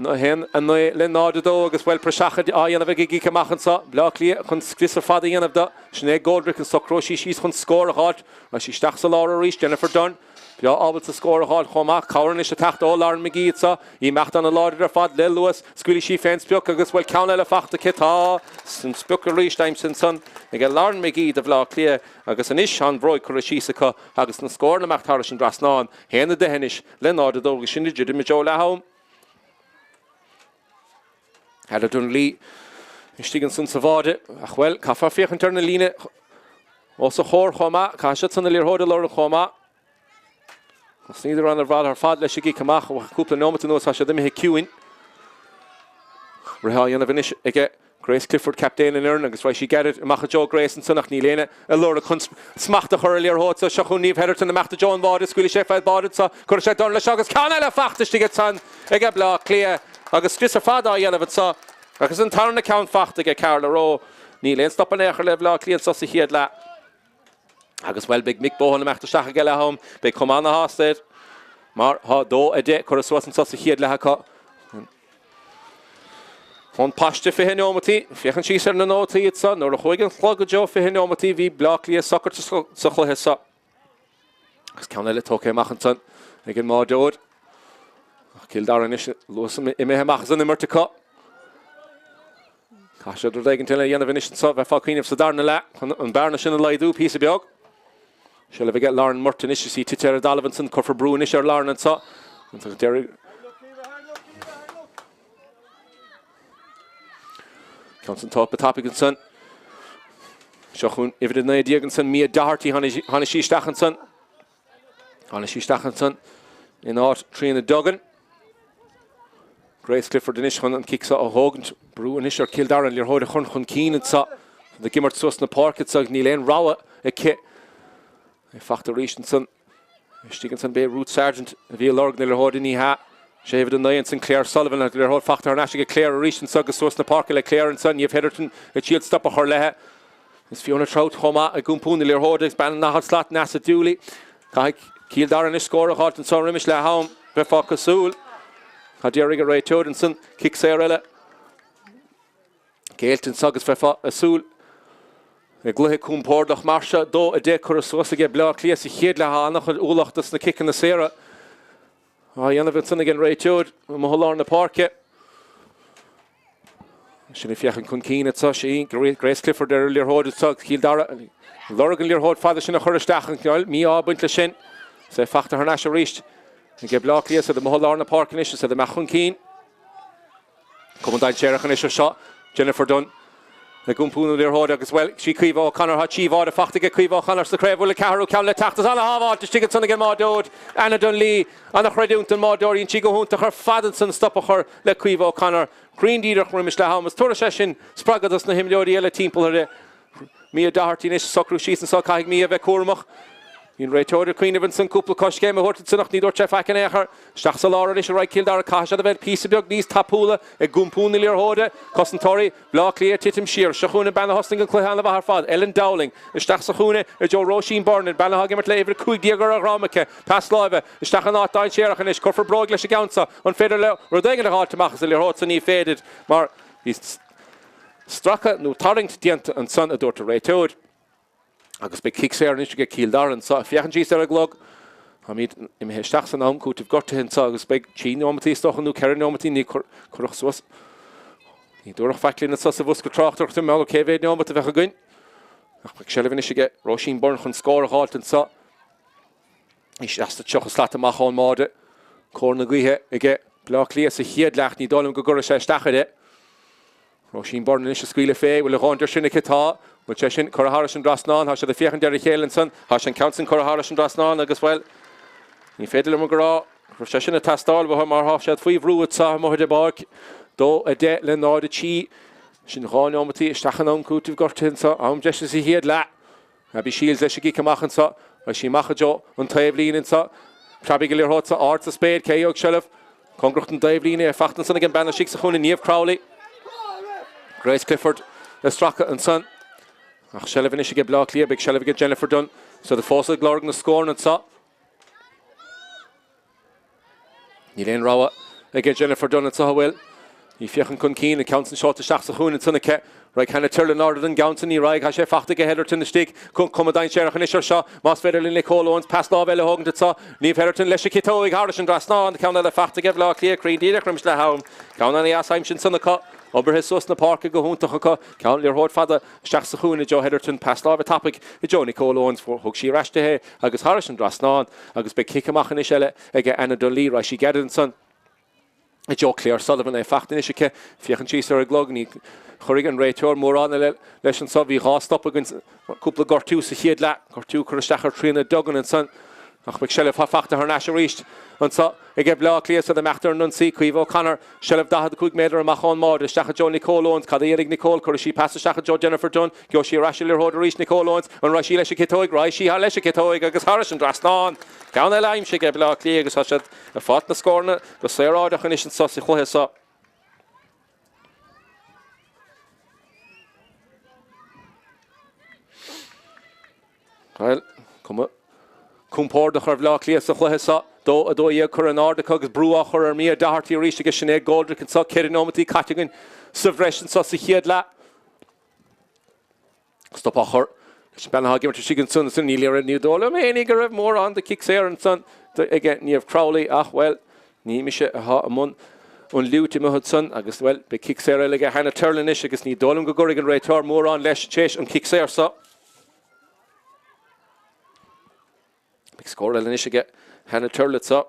1, 9 le 0, 2 agus bhuel praiseach á dhéanamh ag an gcic amach anseo. Bleá Cliath chun scrios ar fad a dhéanamh do Sinéad Goldrick an socróidh sí síos chun scór a dh'fháilt. Rachaidh sí isteach sa lár arís, Jennifer Dunne. Breá ábalta scór a dh'fháil chomh maith. Cabhair anois ag teacht ó Lauren McGee anseo. Í imeacht ana-láidir ar fad le luas. Scaoilfidh sí fén sprioc agus bhuel ceann eile fachta aici. Tá an sprioc arís aimsithe ansan ag Lauren McGee do Bhleá Cliath agus anois an bhróig curtha síos acu agus na scóranna imeacht thairis an dtrasnán. 1-10 anois le 0-2 agus sinn ag druidim i dtreo leath am. Hannah Donnelly istigh ansan sa bháide ach bhuel, caithfear féachaint ar na líne os a chomhair chomh maith. Caithfidh siad san an liathróid a lorg chomh maith. Thosnaíodar an-mhaith ar fad leis an gcic amach ó cúpla neomat anuas tá siad imithe ciúin. Rith á dhéanamh anois aige Grace Clifford, captaen an fhoireann, agus raghaidh sí gairid amach i dtreo Grace ansan ach níl éinne ag lorg chun smacht a chur ar an liathróid seo. Seo chugainn Niamh Hetherton imeacht i dtreo an bháide, scaoilfidh sé fén bháide anseo, cuirfidh sé dorn leis seo agus ceann eile fachta istigh ansan ag Bleá Cliath. Agus scrios ar fad á dhéanamh anseo agus an tarna ceann fachta aige Carla Rowe. Níl aon stop in aon chor le Baile Átha Cliath anseo sa chéad leath. Agus, bhuel, beidh Mick Bohan ag imeacht isteach ag leath-am. Beidh cuma ana-shásta air mar tá 2-10 curtha suas anseo sa chéad leath acu. Ón paiste 20 neomataí, féachaint síos ar na nótaí anseo, nuair a chuaigh an clog i dtreo 20 neomataí bhí Bleá Cliath socair sa chluiche seo. Agus ceann eile tógtha amach ansan ag an mbáireoir. Ach Cill Dara anois, luas imithe amach as an imirt acu. Caithfidh siad rud éigin eile a dhéanamh anois anseo, bheifeá ag cuimhneamh sa darna leath chun an bearna sin a laghdú píosa beag. Seilbh aige Lauren Murt anois is í tite ar an dtalamh ansan, cuirfear brú anois ar Lauren anseo. Ceann san tapa tapaidh ansan. Seo chugainn uimhir 19 ansan, Mia Doherty, tháinig sí isteach ansan. Tháinig sí isteach ansan in áit Tríona Duggan. Grace Clifford anois chun an cic seo a thógaint. Brú anois ar Chill Dara an liathróid a chur chun cinn anseo. Ag imirt suas na páirce anseo níl aon rogha aici. É fachta arís ansan. Istigh ansan b'é Ruth Sargent a bhí ag lorg na liathróide, ní hea. Sé uimhir 9 ansan Claire Sullivan, an liathróid fachta thar n-ais aige Claire arís anso agus suas na páirce le Claire ansan. Niamh Hetherton ag triail stop a chur léi. Is Fiona Troutt chomh maith ag iompú na liathróide agus bean an slat Neasa Dooley. Caithfidh Cill Dara anois scór a dh'fháilt anso roimis leath am, bheifeá cosúil. Cad déarfaidh an réiteoir ansan? Cic saor eile. Géillte anso agus bheifeá ag súil i gcluiche compordach mar seo. 2, 10 curtha suas aige Bleá Cliath sa chéad leath. An-chuid ualach dos na ciceanna saora á dhéanamh ansan ag an réiteoir amuigh i lár na páirce. Sin ag féachaint chun cinn anso, sí Grace Clifford ar an liathróid anso, Cill Dara ag lorg an liathróid fada sin a chur isteach, an mí-ádh ag baint leis sin. Is é fachta thar n-ais arís aige Bleá Cliath, is iad amuigh i lár na páirce anois, is iad ag imeacht chun cinn. Cuma dainséarach anois ar seo, Jennifer Dunne ag iompú na liathróide agus, bhuel, sí Caoimhe O'Connor, tá trí bháide fachta aige Caoimhe O'Connor sa chraobh, bhfuil an ceathrú ceann le teacht is ana-shábháilt istigh ansan ag an mbáireoir, Anna Dunlea, ana-chreidiúint don mbáireoir, dhein sí go hiontach ar fad ansan stop a chur le Caoimhe O'Connor, cruinn díreach roimis leath am is tabharfaidh sé sin spreagadh dos na himreoirí eile timpeall uirthi. Mia Doherty anois ag socrú síos anseo, caithfidh Mia a bheith cúramach. Bhí an réiteoir ag cuimhneamh ansan cúpla coiscéim a thabhairt ansan ach ní dúirt sé faic in aon chor. Isteach sa lár anois ar aghaidh Cill Dara, caithfidh siad a bheith píosa beag níos tapúla ag iompú na liathróide. Cosantóirí Bhaile Átha Cliath ag titim siar. Seo chugainn an bean a thosnaigh an cluiche an-mhaith ar fad, Ellen Dowling. Isteach sa chúinne i dtreo Róisín Byrne, an bean atá ag imirt le uimhir 15 ar a dhrom aici. Pas láimhe isteach in áit dainséarach anois. Cuirfear bróig leis an gceann seo. An féidir leo rud éigin a dh'fháilt amach as an liathróid so? Ní féidir mar bhí Stracadh nó tarraingt déanta ansan, a dúirt an réiteoir. Agus beidh cic saor anois aige Cill Dara anso. Féachaint síos ar an gclog. Táimid imithe isteach san am cúitimh gortuithe anso agus beidh trí neomataí is dócha nó ceithre neomataí, ní cuireadh suas. Ní dúradh faic linn anso sa bhosca tráchtaireachta mar cé mhéad neomat a bheadh againn. Ach beidh seilbh anois aige Róisín Byrne chun scór a dh'fháilt anso. Í seasta 30 slat amach ón mbáide. Cóir na gaoithe aige Bleá Cliath sa chéad leath. Ní dóigh liom go gcuirfidh sé isteach uirthi. Róisín Byrne anois ag scaoileadh fé. Bhfuil a dhóthain de sin aici? Tá. Bhfuil sé sin curtha thairis an dtrasnán? Tá siad ag féachaint ar a chéile ansan. Tá sé an ceann sin curtha thairis an dtrasnán agus, bhuel, ní féidir liom a rá go raibh sé sin ag teastáil uathu mar tá siad faoi bhrú anso amuigh ar an bpáirc. 2, 10 le 0, 3. Sin dhá neomataí isteach in am cúitimh gortuithe anso. Am deise sa chéad leath. Abby Shiels leis an gcic amach anso. Beidh sí amach i dtreo an taobhlíne anso. Preabfaidh an liathróid so ard sa spéir. Cé a gheobhaidh seilbh? Cóngarach don dtaobhlíne é. Fachta ansan ag an bean istigh sa chúinne, Niamh Crowley. Grace Clifford ag stracadh ansan. Ach seilbh anois aige Bleá Cliath. Beidh seilbh aige Jennifer Dunne. Is iad fós ag lorg na scóranna anso. Níl aon rogha aige Jennifer Dunne anso, an bhfuil? Í ag féachaint chun cinn, an ceann san seolta isteach sa chúinne ansan aici. Raghaidh Hannah Tyrrell in airde don gceann san, ní raghaidh, tá sé fachta aige Hetherton istigh. Cuma dainséarach anois ar seo, más féidir le Nicole Owens pas láimhe eile a thógaint anso. Niamh Hetherton leis an chiotóig thairis an dtrasnán, ceann eile fachta aige Bhaile Átha Cliath, cruinn díreach roimis leath am. Ceann ana-dheas aimsithe ansan acu, oibrithe suas na páirce go hiontach acu. Ceann liathróid fada isteach sa chúinne, Joe Hetherton, pas láimhe tapaidh i dtreo Nicole Owens, thug sí ar ais di é agus thairis an dtrasnán. Agus beidh cic amach anois eile aige Anna Dunlea. Raghaidh sí gairid ansan i dtreo Claire Sullivan. É fachta anois aici. Féachann síos ar an gclog. Ní chuirfidh an réiteoir mórán eile leis anso. Bhí dhá stop againn, cúpla gortú sa chéad leath. Gortú curtha isteach ar Tríona Duggan ansan. Ach beidh seilbh fachta thar n-ais arís anso aige Bleá Cliath is iad ag imeacht ar an ionsaí. Caoimhe O'Connor, seilbh 45 méadar amach ón mbáide. Isteach i dtreo Nicole Owens. Cad a dhéanfaidh Nicole? Cuirfidh sí pas isteach i dtreo Jennifer Dunne. Gheobhaidh sí ar ais an liathróid arís, Nicole Owens. An raghaidh sí leis an gciotóig? Raghaidh sí leis an gciotóig agus thairis an dtrasnán. Ceann eile aimsithe aige Bleá Cliath agus tá siad ag fáilt na scóranna go saoráideach anois anso sa chluiche seo. Bhuel, cuma compordach ar Bhleá Cliath sa chluiche seo. 2, 12 curtha in airde acu agus brú á chur ar Mia Doherty arís aige Sinéad Goldrick anseo. 4 nóimeataí caite againn sa bhreis anseo sa chéad leath. Stop á chur leis an bean atá ag imirt istigh ansan ansan. Ní léir ní dóigh liom fhéinig go raibh mórán de chic saor ansan aige Niamh Crowley ach, bhuel, ní mise atá i mbun an fhliúit amuigh ansan agus, bhuel, beidh cic saor eile aige Hannah Tyrrell anois agus ní dóigh liom go gcuirfidh an réiteoir mórán leis tar éis an chic saor seo. Beidh scór eile anois aige Hannah Tyrrell anseo.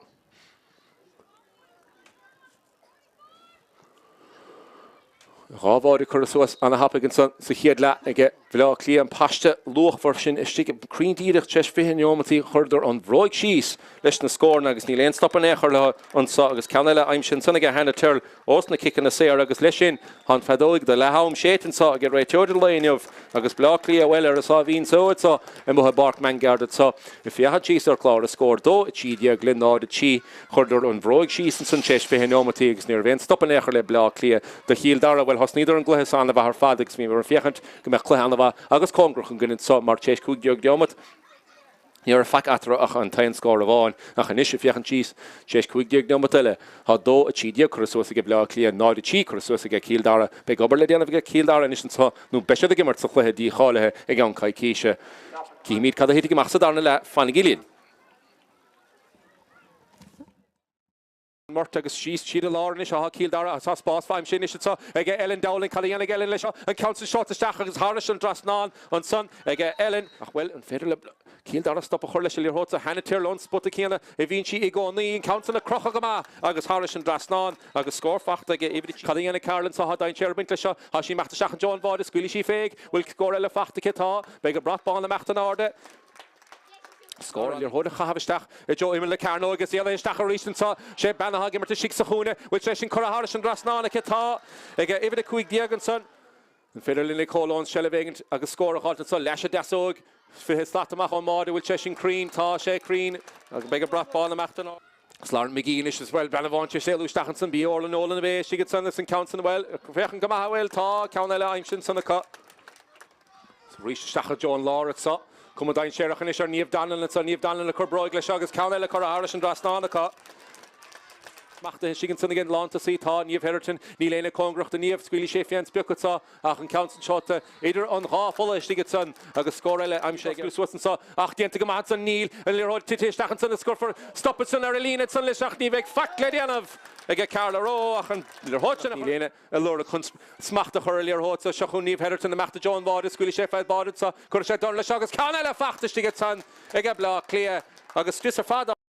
Dhá bháide curtha suas ana-thapaidh ansan sa chéad leath aige Bhleá Cliath, an paiste luachmhar sin istigh cruinn díreach tar éis 20 neomataí chuireadar an bhróig síos leis na scóranna agus níl aon stop in aon chor leo anso agus ceann eile aimsithe ansan aige Hannah Tyrrell ós na ciceanna saora agus leis sin tá an feadóig do leath am séidte anso ag réiteoir an lae inniu agus Bleá Cliath bhuel ar a sáimhín só anso amuigh i bPáirc Mangaird anso ag féachaint síos ar chlár na scór 2, 13 le 0, 3. Chuireadar an bhróig síos ansan tar éis 20 neomataí agus ní raibh aon stop in aon chor le Bleá Cliath do Chill Dara. Bhuel, thosnaíodar an gcluiche so an-mhaith ar fad agus bhíomar ag féachaint go mbeadh cluiche an-mhaith agus cóngarach againn anso mar tar éis 15 neomat ní raibh faic eatarthu ach an t-aon scór amháin. Ach anois ag féachaint síos tar éis 15 neomat eile tá 2, 13 curtha suas aige Bleá Cliath, 0, 3 curtha suas aige Cill Dara. Beidh obair le déanamh aige Cill Dara anois anso nó beidh siad ag imirt sa chluiche dícháilithe i gceann coicíse. Cífimid cad a thitfidh amach sa darna leath. Fanaigí linn. Mort agus síos tríd an lár anois atá Cill Dara agus tá spás aimsithe anois anseo ag Ellen Dowling. Cad a dhéanfaidh Ellen leis seo? An ceann san seolta isteach agus thairis an dtrasnán ansan ag Ellen. Ach bhuel, an féidir le Cill Dara stop a chur leis an liathróid seo? Hannah Tyrrell ón spota céanna a bhíonn sí i gcónaí. An ceann san a crochadh go maith agus thairis an dtrasnán agus scór fachta aige uimhir. Cad a dhéanfaidh Carol anseo? Tá dainséar ag baint leis seo. Tá sí imeacht isteach i dtreo an bháide. Scaoilfidh sí féig. Bhfuil scór eile fachta aici? Tá. Beidh an brat bán imeacht in airde. Scór an liathróid a chaitheamh isteach i dtreo imeall na cearnóige is éalaithe isteach arís anseo. Sé bean atá ag imirt istigh sa chúinne. Bhfuil sé sin curtha thairis an dtrasnán aici? Tá. Ag uimhir 15 ansan. An féidir le Nicole Owens seilbh éigint agus scór a dh'fháilt anso? Leis an deasóg. 20 slat amach ón mbáide. Bhfuil sé sin cruinn? Tá sé cruinn. Agus beidh an brat bán imeacht in. Lauren McGee anois is bhuel, bean amháin tar éis éalú isteach ansan, b'í Orla Nolan a bhí istigh ansan is an ceann san, bhuel, féachaint go maith a bhfuil, tá ceann eile aimsithe ansan acu. Arís isteach i dtreo an láir anso. Cuma dainséarach anois ar Niamh Donnellan anso, Niamh Donnellan ag cur bróig leis seo agus ceann eile curtha thairis an dtrasnán acu. Smachtaithe istigh ansan ag an lántosaí, tá Niamh Hetherton, níl éinne cóngarach do Niamh, scaoilfidh sé fén sprioc anso. Ach an ceann san seolta idir an dhá pholla istigh ansan agus scór eile aimsithe aige suas anso ach déanta go maith ansan níl an liathróid tite isteach ansan is cuirfear stop ansan ar an líne ansan leis ach ní bheidh faic le déanamh aige Carla Rowe ach an liathróid sin a chur Níl éinne ag lorg chun smacht a chur ar liathróid so seo chugainn Niamh Hetherton imeacht i dtreo an bháide scaoilfidh sé fén báide anso cuirfidh sé dorn leis seo agus ceann eile fachta istigh ansan aige Bleá Cliath agus scrios ar fad á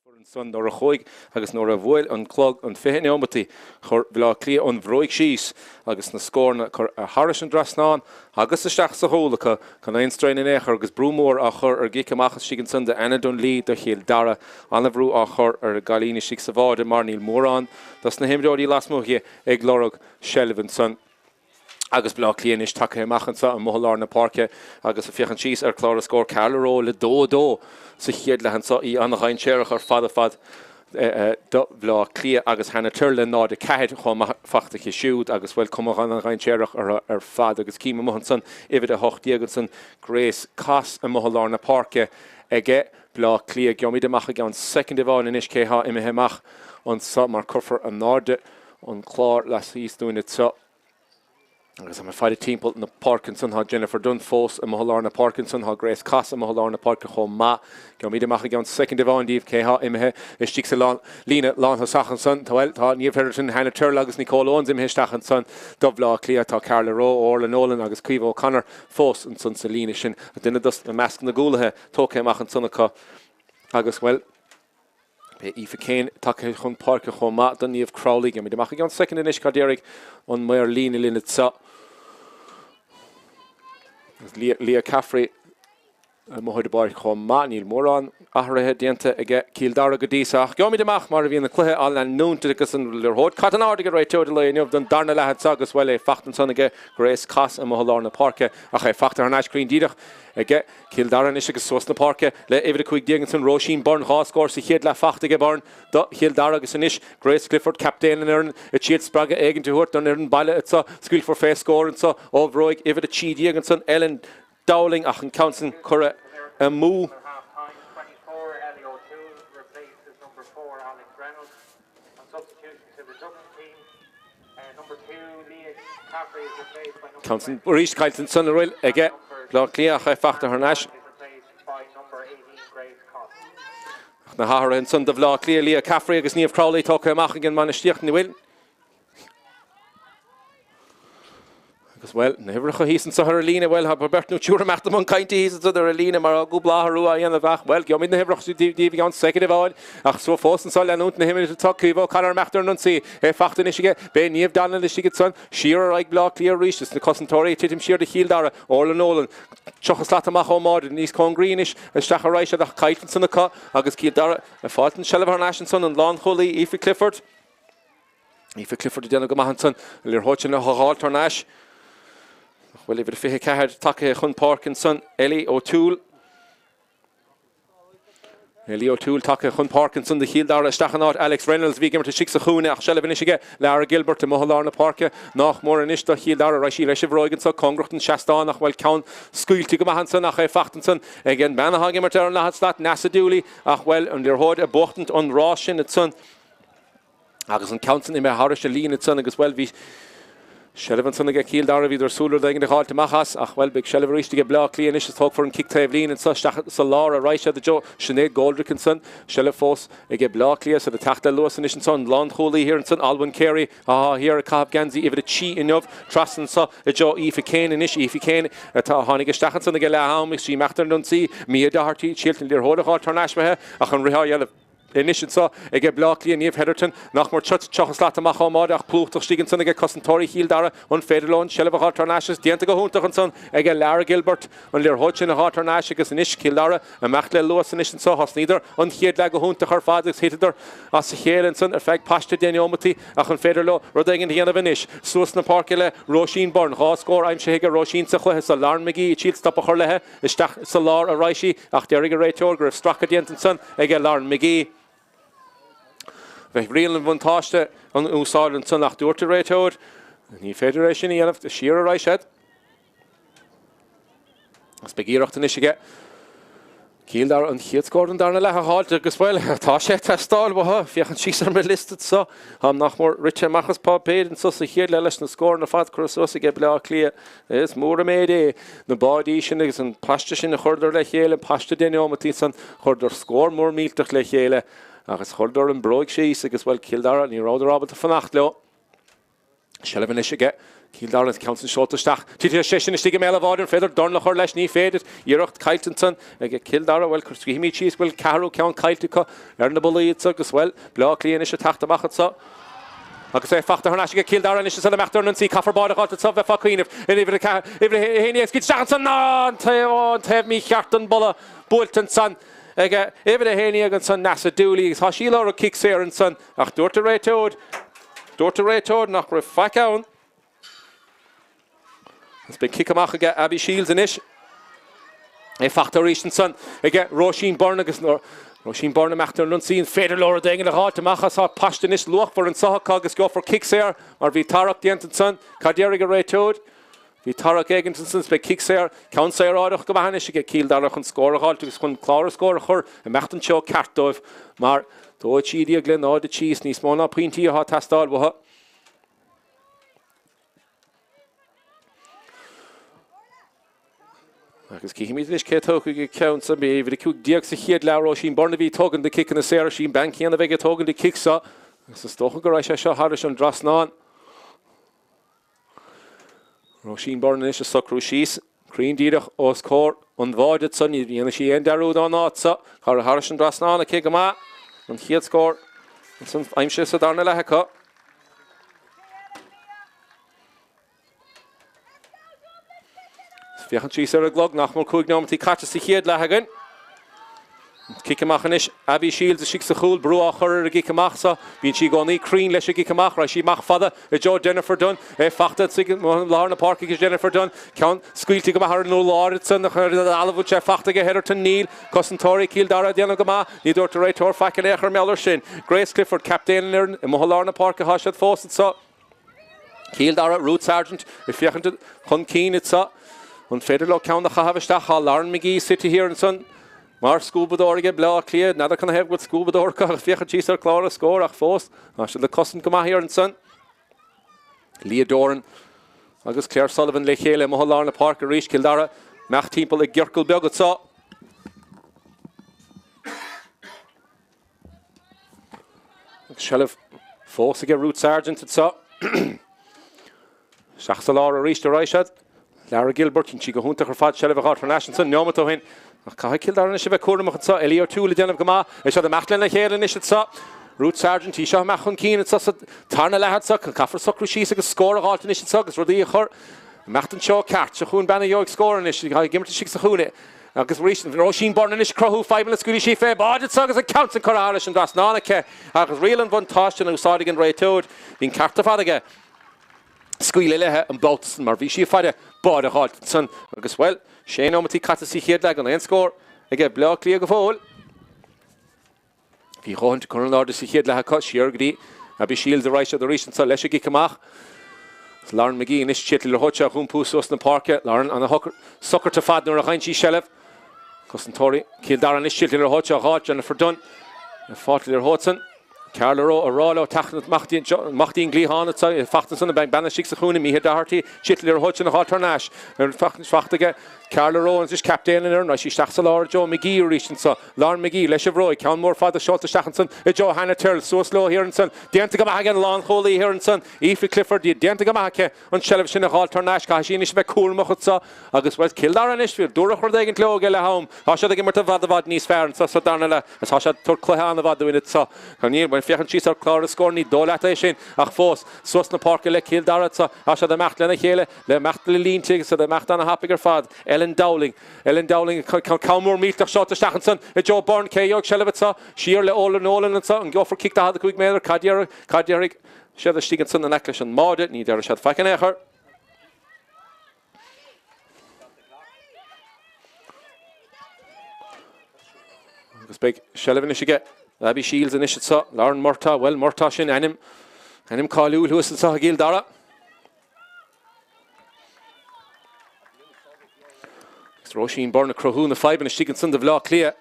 Ansan nuair a chuaigh agus nuair a bhuail an clog an 20 neomataí, chuir Bhleá Cliath an bhróig síos agus na scóranna curtha thairis an dtrasnán agus isteach sa chúl acu gan aon straon in aon chor agus brú mór á chur ar an gcic amach istigh ansan do Anna Dunlea do Chill Dara. An-bhrú á chur ar an gcailín istigh sa bháide mar níl mórán dos na himreoirí lasmuigh di ag lorg seilbh ansan. Agus Baile Átha Cliath anois tagtha amach anseo amuigh i lár na páirce agus ag féachaint síos ar chlár na scór, Carla Rowe le 2, 2 sa chéad leath anseo, í an-dhainséarach ar fad ar fad do Bhaile Átha Cliath agus Hannah Tyrrell le 0, 4 chomh maith fachta aici siúd agus bhuel cuma an-dhainséarach orthu ar fad agus cím amuigh ansan uimhir 18 ansan Grace Coss amuigh i lár na páirce aige Baile Átha Cliath. Gheobhaimid amach i gceann soicind amháin anois cé thá imithe amach anseo mar cuirfear in airde an clár laistíos dúinn anseo. Agus tá mé ag faire timpeall na páirce ansan, tá Jennifer Dunne fós amuigh i lár na páirce ansan, tá Grace Coss amuigh i lár na páirce chomh maith. Gheobhaimid amach i gceann soicind amháin díobh cé thá imithe istigh sa lán, líne lánthosach ansan. Tá, bhuel, tá Niamh Hetherton, Hannah Tyrrell agus Nicole Owens imithe isteach ansan do Bhaile Átha Cliath. Tá Carla Rowe, Orla Nolan agus Caoimhe O'Connor fós ansan sa líne sin. Duine dos, i measc na gcúlaithe tógtha amach ansan acu agus, bhuel, Beidh Aoife Kane tagtha chun páirce chomh maith do Niamh Crowley. Gheobhaimid amach i gceann soicind anois cad déarfaidh an maor líne linn anseo. Agus Leah Caffrey amuigh ar an bpáirc chomh maith. Níl mórán athruithe déanta aige Cill Dara go dtí seo ach gheobhaimid amach mar a bhíonn an cluiche á leanúint agus an liathróid caite in airde ag an réiteoir an lae inniu don darna leath anseo agus bhuel é fachta ansan aige Grace Coss amuigh i lár na páirce ach é fachta thar n-ais cruinn díreach aige Cill Dara anois agus suas na páirce le uimhir 15 ansan, Róisín Byrne, 2 scór sa chéad leath fachta aige Byrne do Chill Dara agus anois Grace Clifford, captaen an fhoireann, ag triail spreagadh éigint a thabhairt don fhoireann baile anso. Scaoilfear fé scór anso ó bhróig uimhir 13 ansan, Ellen Dowling ach an ceann san curtha amú. Ceann san arís caillte ansan an bhfuil aige Bleá Cliath ach é fachta thar n-ais. Ach na hathruithe ansan do Bhleá Cliath, Leah Caffrey agus Niamh Crowley tógtha amach ag an mbainistíocht, an bhfuil? Agus, bhuel, na huimhreacha thíos anso ar an líne, bhuel, tá beirt nó triúr ag imeacht i mbun cainte thíos anso ar an líne mar tá cúpla athrú á dhéanamh ach, bhuel, gheobhaimid na huimhreacha díobh i gceann soicind amháin ach so fós anso leanúint na himeartha atá Caoimhe O'Connor ag imeacht ar an ionsaí, é fachta anois aige, beidh Niamh Donnelly istigh ansan, siar ar aghaidh Bleá Cliath arís is na cosantóirí ag titim siar do Chill Dara, Orla Nolan, 30 slat amach ón mbáide, níos cóngaraí anois isteach a raghaidh siad ach caillte ansan acu agus Cill Dara ag fáilt an seilbh thar n-ais ansan, an lánchúlaí Aoife Clifford. Aoife Clifford ag déanamh go maith ansan, an liathróid sin á fháilt thar n-ais. Ach bhuel uimhir 24 tagtha chun páirce ansan, Ellie O'Toole. Ellie O'Toole tagtha chun páirce ansan do Chill Dara isteach in áit Alex Reynolds a bhí ag imirt istigh sa chúinne ach seilbh anois aige Lara Gilbert amuigh i lár na páirce. Nách mór anois do Chill Dara. Raghaidh sí leis an bhróig anso cóngarach don seastán ach bhuel ceann scaoilte go maith ansan ach é fachta ansan ag an mbean atá ag imirt ar an daichead slat, Neasa Dooley ach bhuel an liathróid ag buachtaint an rás sin ansan. Agus an ceann san imithe thairis an líne ansan agus, bhuel, bhí seilbh ansan aige Cill Dara, bhíodar ag súil rud éigin a dh'fháilt amach as ach, bhuel, beidh seilbh arís aige Bleá Cliath anois is tógfar an cic taobh líne anso isteach sa lár a raghaidh siad i dtreo Sinéad Goldrick ansan. Seilbh fós aige Bleá Cliath is iad ag teacht le luas anois anso, an lánchúlaí thiar ansan, Alwyn Carey atá thiar ag caitheamh geansaí uimhir 3 inniu, trasna anso i dtreo Aoife Kane anois, Aoife Kane atá a tháinig isteach ansan ag leath am agus í ag imeacht ar an ionsaí, Mia Doherty, ag triailt an liathróid a dh'fháilt thar n-ais uaithi ach an rith á dhéanamh. Anois anso aige Bleá Cliath, Niamh Hetherton, nach mór 30 slat amach ón mbáide ach plúchta istigh ansan aige cosantóirí Chill Dara. An féidir leo an tseilbh a dh'fháilt thar n-ais? Is déanta go hiontach ansan aige Lara Gilbert an liathróid sin a dh'fháilt thar n-ais agus anois Cill Dara ag imeacht le luas anois anso. Thosnaíodar an chéad leath go hiontach ar fad agus thiteadar as a chéile ansan ar feadh paiste deich neomataí ach an féidir leo rud éigin a dhéanamh anois? Suas na páirce le Róisín Byrne. 2 scór aimsithe aige Róisín sa chluiche so. Lauren McGee ag triail stop a chur léi. Isteach sa lár a raghaidh sí ach déarfaidh an réiteoir go raibh stracadh déanta ansan aige Lauren McGee. Bheadh riail an bhuntáiste in úsáid ansan ach dúirt an réiteoir ní féidir é sin a dhéanamh, siar a raghaidh siad. Agus beidh iarracht anois aige Cill Dara an chéad scór den darna leath a dh'fháilt agus, bhuel, tá sé ag teastáil uathu. Féachaint síos ar mo liosta anso, táim nach mór rite amach as páipéir anso sa chéad leath leis na scóranna ar fad curtha suas aige Baile Átha Cliath. Is mór an méid é na báidí sin agus an paiste sin a chuireadar le chéile, an paiste deich neomataí san, chuireadar scór mór millteach le chéile agus chuireadar an bhróig síos agus, bhuel, Cill Dara, ní rabhadar ábalta fanacht leo. Seilbh anois aige. Cill Dara an ceann sin seolta isteach. Titfidh sé sin istigh i mbéal an bháide. An féidir dorn a chur leis? Ní féidir. Iarracht caillte ansan ag Cill Dara. Bhuel, scríobhaimid síos go bhfuil ceathrú ceann caillte acu ar na bullaí anso agus, bhuel, Bleá Cliath anois ag teacht amach anso. Agus é fachta thar n-ais ag Cill Dara anois ansan ag imeacht ar an ionsaí. Caithfear báide a dh'fháilt anso, bheifeá ag cuimhneamh. In uimhir a ceathair, uimhir a haon dhéag, scaoilte isteach ansan. An taobh, an taobh mícheart den bulla buailte ansan ag uimhir a haon dhéag ansan, Neasa Dooley. Agus tá sí ag lorg cic saor ansan ach dúirt an réiteoir, Dúirt an réiteoir nach raibh faic ann. Agus beidh cic amach aige Abby Shields anois. É fachta arís ansan aige Róisín Byrne agus Róisín Byrne imeacht ar an ionsaí. An féidir leo rud éigin a dh'fháilt amach as? Tá paiste anois luachmhar anso acu agus gheofar cic saor mar bhí tarrac déanta ansan. Cad déarfaidh an réiteoir? Bhí tarrac éigint ansan is beidh cic saor, ceann saoráideach go maith anois aige Cill Dara chun scór a dh'fháilt agus chun clár an scóir a chur imeacht an treo ceart dóibh mar 2, 13 le 0, 3 is níos mó ná pointí atá ag teastáil uathu. Agus cífimid anois cé a tógfaidh an ceann seo. Bhí uimhir 15 sa chéad leath, Róisín Byrne a bhí ag tógaint na ciceanna saora. Sí an bean chéanna a bheidh ag tógaint an cic seo agus is dócha go raghaidh sé seo thairis an dtrasnán. Róisín Byrne anois ag socrú síos, cruinn díreach os comhair an bháide ansan. Ní dhéanfaidh sí aon dearúd ón áit seo. Curtha thairis an dtrasnán aici go maith. An chéad scór ansan aimsithe sa darna leath acu. Féachaint síos ar an gclog, nach mór 5 neomataí caite sa chéad leath againn. Cic amach anois, Abby Shields istigh sa chúl, brú á chur ar an gcic amach so. Bíonn sí i gcónaí cruinn leis an gcic amach. Raghaidh sí amach fada i dtreo Jennifer Dunne. É fachta i lár na páirce ag Jennifer Dunne. Ceann scaoilte go maith ar an urlár ansan ach ar an talamh bhfuil sé fachta ag Heatherton Níl. Cosantóirí Chill Dara ag déanamh go maith. Ní dúirt an réiteoir faic in aon chor mar gheall air sin. Grace Clifford, captaen an fhoireann, i amuigh i lár na páirce atá siad fós anso. Cill Dara, Ruth Sargent ag féachaint chun cinn anso. An féidir leo ceann a chaitheamh isteach? Tá Lauren McGee suite thiar ansan mar scuabadóir aige Bleá Cliath. N'fheadar canathaobh go bhfuil scuabadóir acu ag féachaint síos ar chlár an scóir ach fós tá siad ag cosaint go maith thiar ansan. Leah Doran agus Claire Sullivan le chéile amuigh i lár na páirce arís. Cill Dara imeacht timpeall i gciorcal beag anso. Agus seilbh fós aige Ruth Sargent anseo. Isteach sa lár arís a raghaidh siad. Lara Gilbert, sí go hiontach ar fad, seilbh a dh'fháilt thar n-ais ansan neomat ó shin. Ach caithfidh Cill Dara anois a bheith cúramach anseo. Ellie O'Toole ag déanamh go maith. Beidh siad ag imeacht lena chéile anois anseo. Ruth Sargent, í seo amach chun cinn anseo sa tarna leath anseo. Caithfear socrú síos agus scór a dh'fháilt anois anseo agus rudaí a chur imeacht an treo ceart. Seo chugainn bean a gheobhaidh scór anois. Ag imirt istigh sa chúinne. Agus arís, Róisín Byrne anois ag cruthú fadhbanna, scaoilfidh sí fé bháide anseo agus an ceann san curtha thairis an dtrasnán aici agus riail an bhuntáiste in úsáid ag an réiteoir. Bhí an ceart ar fad aige scaoileadh léithe an babhta san mar bhí sí ag faire báide a dh'fháilt ansan agus, bhuel, sé nóimeataí caite sa chéad leath gan aon scór aige Bleá Cliath go fóill. Bhí a dhóthain curtha in airde sa chéad leath acu, siar go dtí Abby Shields a raghaidh siad arís anseo leis an gcic amach. Is Lauren McGee anois an liathróid seo a dh'iompú suas na páirce. Lauren ana shocair ar fad nuair a gheibheann sí seilbh. Cosantóirí Chill Dara anois an liathróid seo a dh'fháilt Jennifer Dunne ag fáilt an liathróid san. Carla Rowe ag rá leo teacht amach dtí an gcliathán anseo ag fanacht ansan beidh bean istigh sa chúinne Míche Doherty an liathróid sin a dh'fháilt thar n-ais. Fachta aige Carla Rowe anois captaen an fhoireann raghaidh sí isteach sa lár i dtreo McGee arís anseo. Lauren McGee leis an bhróig, ceann mór fada seolta isteach ansan i dtreo Hannah Tyrrell, suas leo thiar ansan, déanta go maith ag an lánchúlaí thiar ansan, Aoife Clifford, déanta go maith aici an tseilbh sin a dh'fháilt thar n-ais, caithfidh sí anois a bheith cúramach anso agus, bhuel, Cill Dara anois, dúradh rud éigint leo ag leath am, tá siad ag imirt i bhfad i bhfad níos fearr anso sa darna leath agus tá siad ag tabhairt cluiche an-mhaith dúinn anso. Níl, bhuel, féachaint síos ar chlár na scór, ní dóigh leat é sin ach fós, suas na páirce le Cill Dara anso, tá siad ag imeacht lena chéile, le imeacht le línte agus iad ag imeacht ana-thapaidh ar fad. Ellen Dowling. Ellen Dowling, ceann mór millteach seolta isteach ansan i dtreo Byrne, cé a gheobhaidh seilbh anso? Siar le Ola Nolan anso, an gheofar cic 45 méadar? Cad déarfaidh siad istigh ansan in aice leis an mbáide? Ní déarfaidh siad faic in aon chor. Agus beidh seilbh anois aige Abby Shields anois anso, Lauren Murtagh, bhuel Murtagh sin ainm, ainm cáiliúil thuas anso i gCill Dara. Agus Róisín Byrne ag cruthú na fadhbanna istigh ansan do Bhleá Cliath.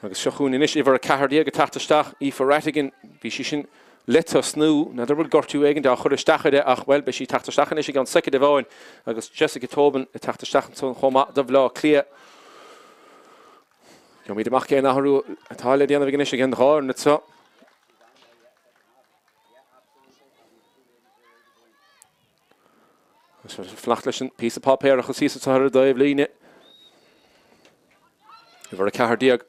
Agus seo chugainn anois uimhir 14 ag teacht isteach, Aoife Ratigan. Bhí sí sin le tosnú. N'fheadar bhfuil gortú éigin á chur isteach uirthi ach, bhuel, beidh sí ag teacht isteach anois i gceann soicind amháin agus Jessica Tobin ag teacht isteach ansan chomh maith do Bhleá Cliath. Gheobhaimid amach cén athrú atá le déanamh anois ag an dhá fhoireann anseo. Fanacht leis an píosa páipéarachas thíos anseo ar an dtaobhlíne. Uimhir 14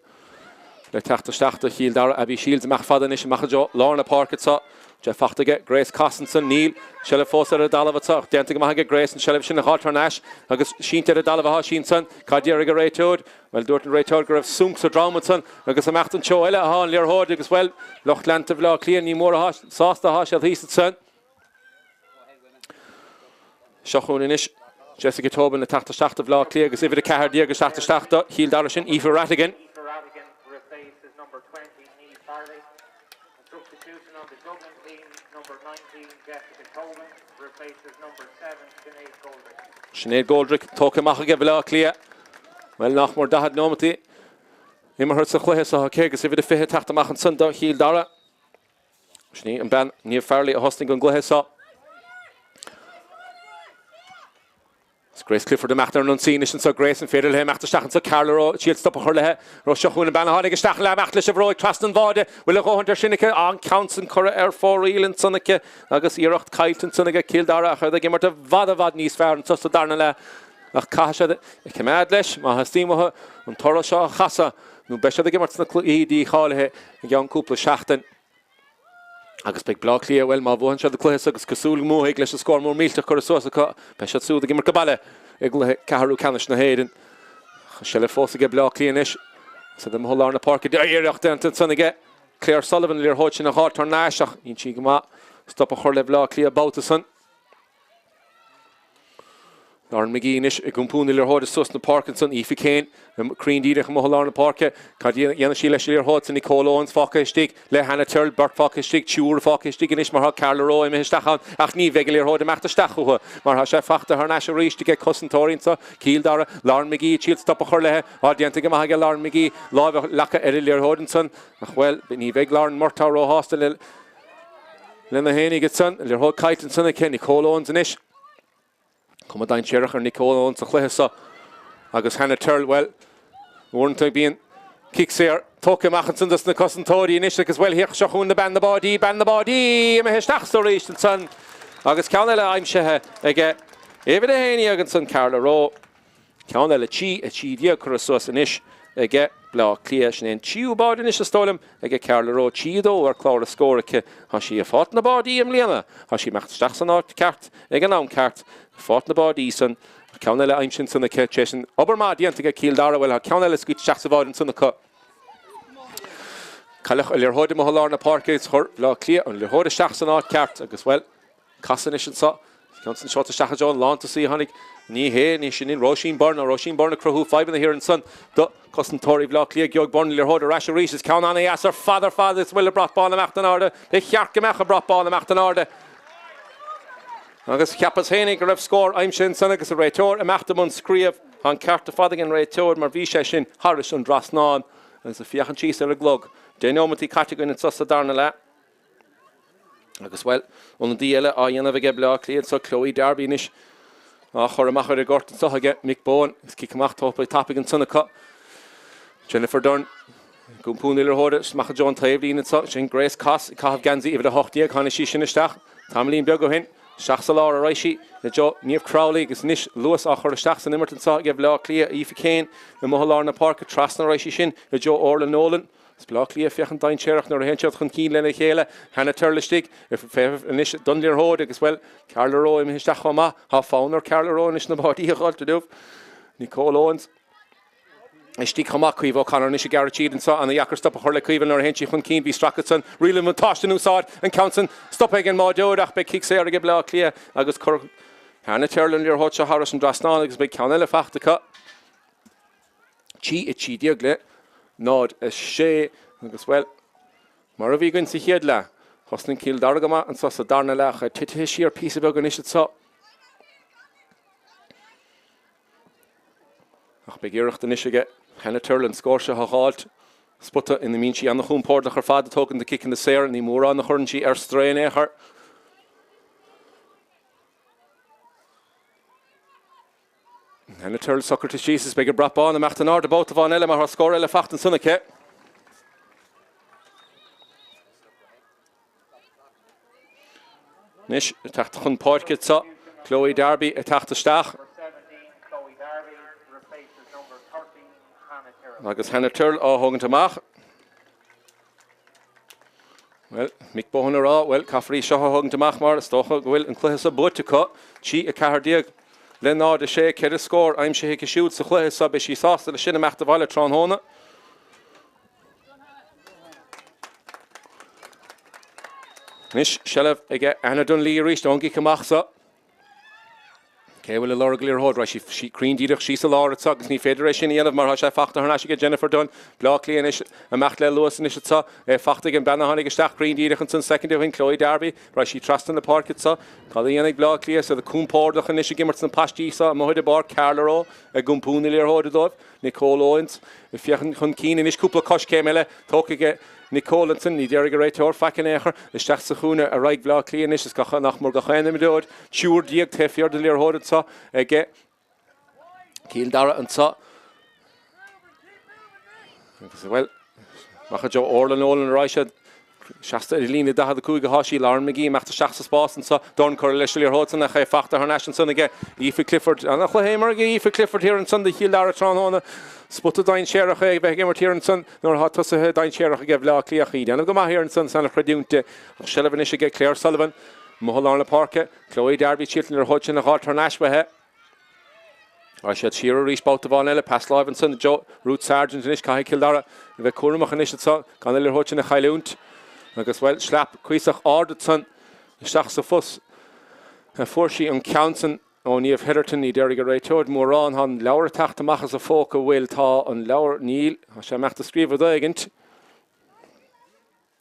le teacht isteach do Chill Dara. Abby Shields amach fada anois, amach i dtreo lár na páirce anseo. Sé fachta aige Grace Coss ansan. Níl seilbh fós ar an dtalamh anseo ach déanta go maith aige Grace an seilbh sin a dh'fháilt thar n-ais agus sínte ar an dtalamh atá sí ansan. Cad déarfaidh an réiteoir? Bhuel, dúirt an réiteoir go raibh sonc sa drom ansan agus imeacht an treo eile atá an liathróid agus, bhuel, lucht leanta Bhaile Átha Cliath ní mór atá sásta atá siad thíos ansan. Seo chugainn anois Jessica Tobin ag teacht isteach do Bhaile Átha Cliath agus uimhir 14 ag teacht isteach do Chill Dara sin Aoife Rhatigan. Sinéad Goldrick tógtha amach aige Bhaile Átha Cliath. Bhuel, nach mór 40 nóimeataí imeartha sa chluiche seo aici agus uimhir 20 ag teacht amach ansan do Chill Dara. Sin í an bean Niamh Farrelly a thosnaigh an gcluiche seo. Is Grace Clifford imeacht ar an ionsaí anois anseo. Grace an féidir léi imeacht isteach anseo? Carla Rowe ag triail stop a chur léi. Rowe seo chugainn an bean a tháinig isteach le imeacht leis an bhróig trasna an bháide. Bhfuil a dhóthaint ar sin aici? An ceann san curtha ar fóraoil ansan aici agus iarracht caillte ansan aige Cill Dara ach iad ag imirt i bhfad i bhfad níos fearr anseo sa darna leath. Ach caithfidh siad coimeád leis má theastaíonn uathu an toradh seo a chasadh nó beidh siad ag imirt sna cluichí dícháilithe i gceann cúpla seachtain. Agus beidh Bleá Cliath, bhuel, má bhuann siad an cluiche seo, agus cosúil go mbuafaidh leis an scór mór millteach curtha suas acu, beidh siad siúd ag imirt go baile i gcluiche ceathrú ceannais na hÉireann. Seilbh fós aige Bleá Cliath anois. Is iad amuigh i lár na páirce. Iarracht déanta ansan aige Claire Sullivan an liathróid sin a dh'fháilt thar n-ais ach níl sí go maith stop a chur le Bleá Cliath babhta san. Lauren McGee anois ag iompú na liathróide suas na páirce ansan. Aoife Kane cruinn díreach amuigh i lár na páirce. Cad a dhéanfaidh sí leis an liathróid san? Nicole Owens fágtha istigh le Hannah Tyrrell. Beirt fágtha istigh, triúr fágtha istigh anois mar tá Carla Rowe imithe isteach ann ach ní bheidh an liathróid imeacht isteach chucu mar tá sé fachta thar n-ais arís aige cosantóirí anseo. Cill Dara, Lauren McGee ag triail stop a chur léi. Á déanta go maith aige Lauren McGee láimh a leagadh ar an liathróid ansan ach bhuel ní bheidh Lauren Murtagh róshásta le Lena fhéinig ansan, liathróid caillte ansan aici, Nicole Owens anois. Cuma dainséarach ar Nicole Owens sa chluiche seo agus Hannah Tyrrell, bhuel, uaireanta bíonn cic saor tógtha amach ansan dos na cosantóirí anois agus, bhuel, thiocfadh seo chugainn na bean na báidí, bean na báidí imithe isteach so arís ansan agus ceann eile aimsithe aige uimhir 11 ansan, Carla Rowe. Ceann eile 3, 13 curtha suas anois aige Bleá Cliath. Sin é an tríú báide anois is dóigh liom aige Carla Rowe. 3, 2 ar clár a scór aici. Tá sí ag fáilt na báidí i mbliana. Tá sí imeacht isteach san áit ceart ag an am ceart. Ag fáilt na báidí san. Ceann eile aimsithe ansan aici. Tar éis an obair maith déanta aige Cill Dara. Bhuel, tá ceann eile scaoilte isteach sa bháide ansan acu. Cailleadh an liathróid amuigh i lár na páirce agus chuir Bleá Cliath an liathróid isteach san áit ceart agus, bhuel, Casadh anois anseo. Ceann san seolta isteach i dtreo an lántosaí a tháinig. Ní hé, ní sin in Róisín Byrne. Róisín Byrne ag cruthú fadhbanna thiar ansan do cosantóirí Bhaile Átha Cliath. Gheobhaidh Byrne an liathróid ar ais arís. Is ceann an-dheas ar fad ar fad is bhfuil an brat bán imeacht in airde. Ba cheart go mbeadh an brat bán imeacht in airde. Agus cheapas fhéinig go raibh scór aimsithe ansan agus an réiteoir imeacht i mbun scríobh. Tá an ceart ar fad ag an réiteoir mar bhí sé sin thairis an dtrasnán. Agus ag féachaint síos ar an gclog. 10 neomataí caite againn anseo sa darna leath. Agus, bhuel, ionadaí eile á dhéanamh aige Baile Átha Cliath anseo, Chloe Darby anois á chur amach ar an gcort anseo aige Mick Bohan. Agus cic amach tógtha tapaidh ansan acu. Jennifer Dunne ag iompú na liathróide amach i dtreo an taobhlíne anseo. Sin Grace Coss ag caitheamh geansaí uimhir 18. Tháinig sí sin isteach tamaillín beag ó shin. Isteach sa lár a raghaidh sí i dtreo Niamh Crowley agus anois luas á chur isteach san imirt anseo aige Baile Átha Cliath. Aoife Kane amuigh i lár na páirce. Trasna a raghaidh sí sin i dtreo Orla Nolan. Is Baile Átha Cliath féachaint dainséarach nuair a théann siad chun cinn lena chéile. Hannah Tyrrell istigh anois don liathróid agus, bhuel, Carla Rowe imithe isteach chomh maith. Tá fonn ar Carla Rowe anois na báidí a dh'fháilt inniu. Nicole Owens istigh chomh maith. Caoimhe O'Connor anois ag gearradh tríd anseo. Ana-dheacair stop a chur le Caoimhe nuair a théann sí chun cinn. Bhí stracadh san. Riail an bhuntáiste in úsáid. An ceann san stoptha ag an mbáideoir ach beidh cic saor aige Baile Átha Cliath agus cuir Hannah Tyrrell an liathróid seo thairis an dtrasnán agus beidh ceann eile fachta acu. 3, 13 le 0, 6 agus, bhuel, mar a bhí againn sa chéad leath, thosnaigh Cill Dara go maith anseo sa darna leath, ach titithe siar píosa beag anois anseo. Ach beidh iarracht anois aige Hannah Tyrrell an scór seo a dh'fháilt. Spota ina mbíonn sí ana-chompordach ar fad ag tógaint na ciceanna saora, ní mórán a chuireann sí ar strae in aon chor. Hannah Tyrrell socraithe síos is beidh an brat bán imeacht in airde babhta amháin eile mar tá scór eile fachta ansan aici. Anois ag teacht chun páirce anseo. Chloe Darby ag teacht isteach. Agus Hannah Tyrrell á thógaint amach. Bhuel, Mick Bohan ag rá, bhuel, caithfear í seo a thógaint amach mar is dócha go bhfuil an cluiche seo buaite acu. 3, 14 le 0, 6, 4 scór aimsithe aici siúd sa chluiche seo. Beidh sí sásta leis sin imeacht abhaile tráthnóna. Anois, seilbh aige Anna Dunlea arís ón gcic amach seo. Cé a bhfuil ag lorg an liathróid? Raghaidh sí cruinn díreach síos sa lár anseo agus ní féidir é sin a dhéanamh mar tá sé fachta thar n-ais aige Jennifer Dunne. Bleá Cliath anois imeacht le luas anois anseo. É fachta ag an bean a tháinig isteach cruinn díreach ansan soicind ó shin, Chloe Darby. Raghaidh sí trasna na páirce anseo. Cad a dhéanfaidh Bleá Cliath? Siad compordach anois ag imirt sna paistí seo amuigh i bPáirc Carla Rowe ag iompú na liathróide dóibh. Nicole Owens ag féachaint chun cinn anois, cúpla coiscéim eile tógtha aige Nicole ansin, ní déarfaidh an réiteoir faic in aon chor. Isteach sa chúinne ar aghaidh Bhaile Átha Cliath anois is gach, nach mór gach aon imreoir, triúr taobh thiar den liathróid anseo aige Cill Dara anseo. Agus, bhuel, amach i dtreo Orla Nolan a raghaidh siad. Seasta ar an líne 45 atá sí, Lauren McGee imeacht isteach sa spás anseo. Dorn curtha leis an liathróid san ach é fachta thar n-ais ansan aige Aoife Clifford. Ana-chluiche imeartha ag Aoife Clifford thiar ansan do Chill Dara tráthnóna. Spota dainséarach é a bheith ag imirt thiar ansan nuair atá tosaithe dainséarach aige Bhaile Átha Cliath. Í ag déanamh go maith thiar ansan san chreidiúint di. Ach seilbh anois aige Claire Sullivan. Amuigh i lár na páirce. Chloe Darby triail an liathróid sin a dh'fháilt thar n-ais uaithi. Raghaidh siad siar arís babhta amháin eile. Pas láimhe ansan do Ruth Sargent anois. Caithfidh Cill Dara a bheith cúramach anois anso gan an liathróid sin a chailliúint. Agus, bhuel, shlap cuíosach ard ansan isteach sa phus a fuair sí an ceann san ó Niamh Hetherton. Ní déarfaidh an réiteoir mórán. Tá an leabhar ag teacht amach as a phóca. Bhfuil? Tá an leabhar. Níl. Tá sé imeacht ag scríobh rud éigint.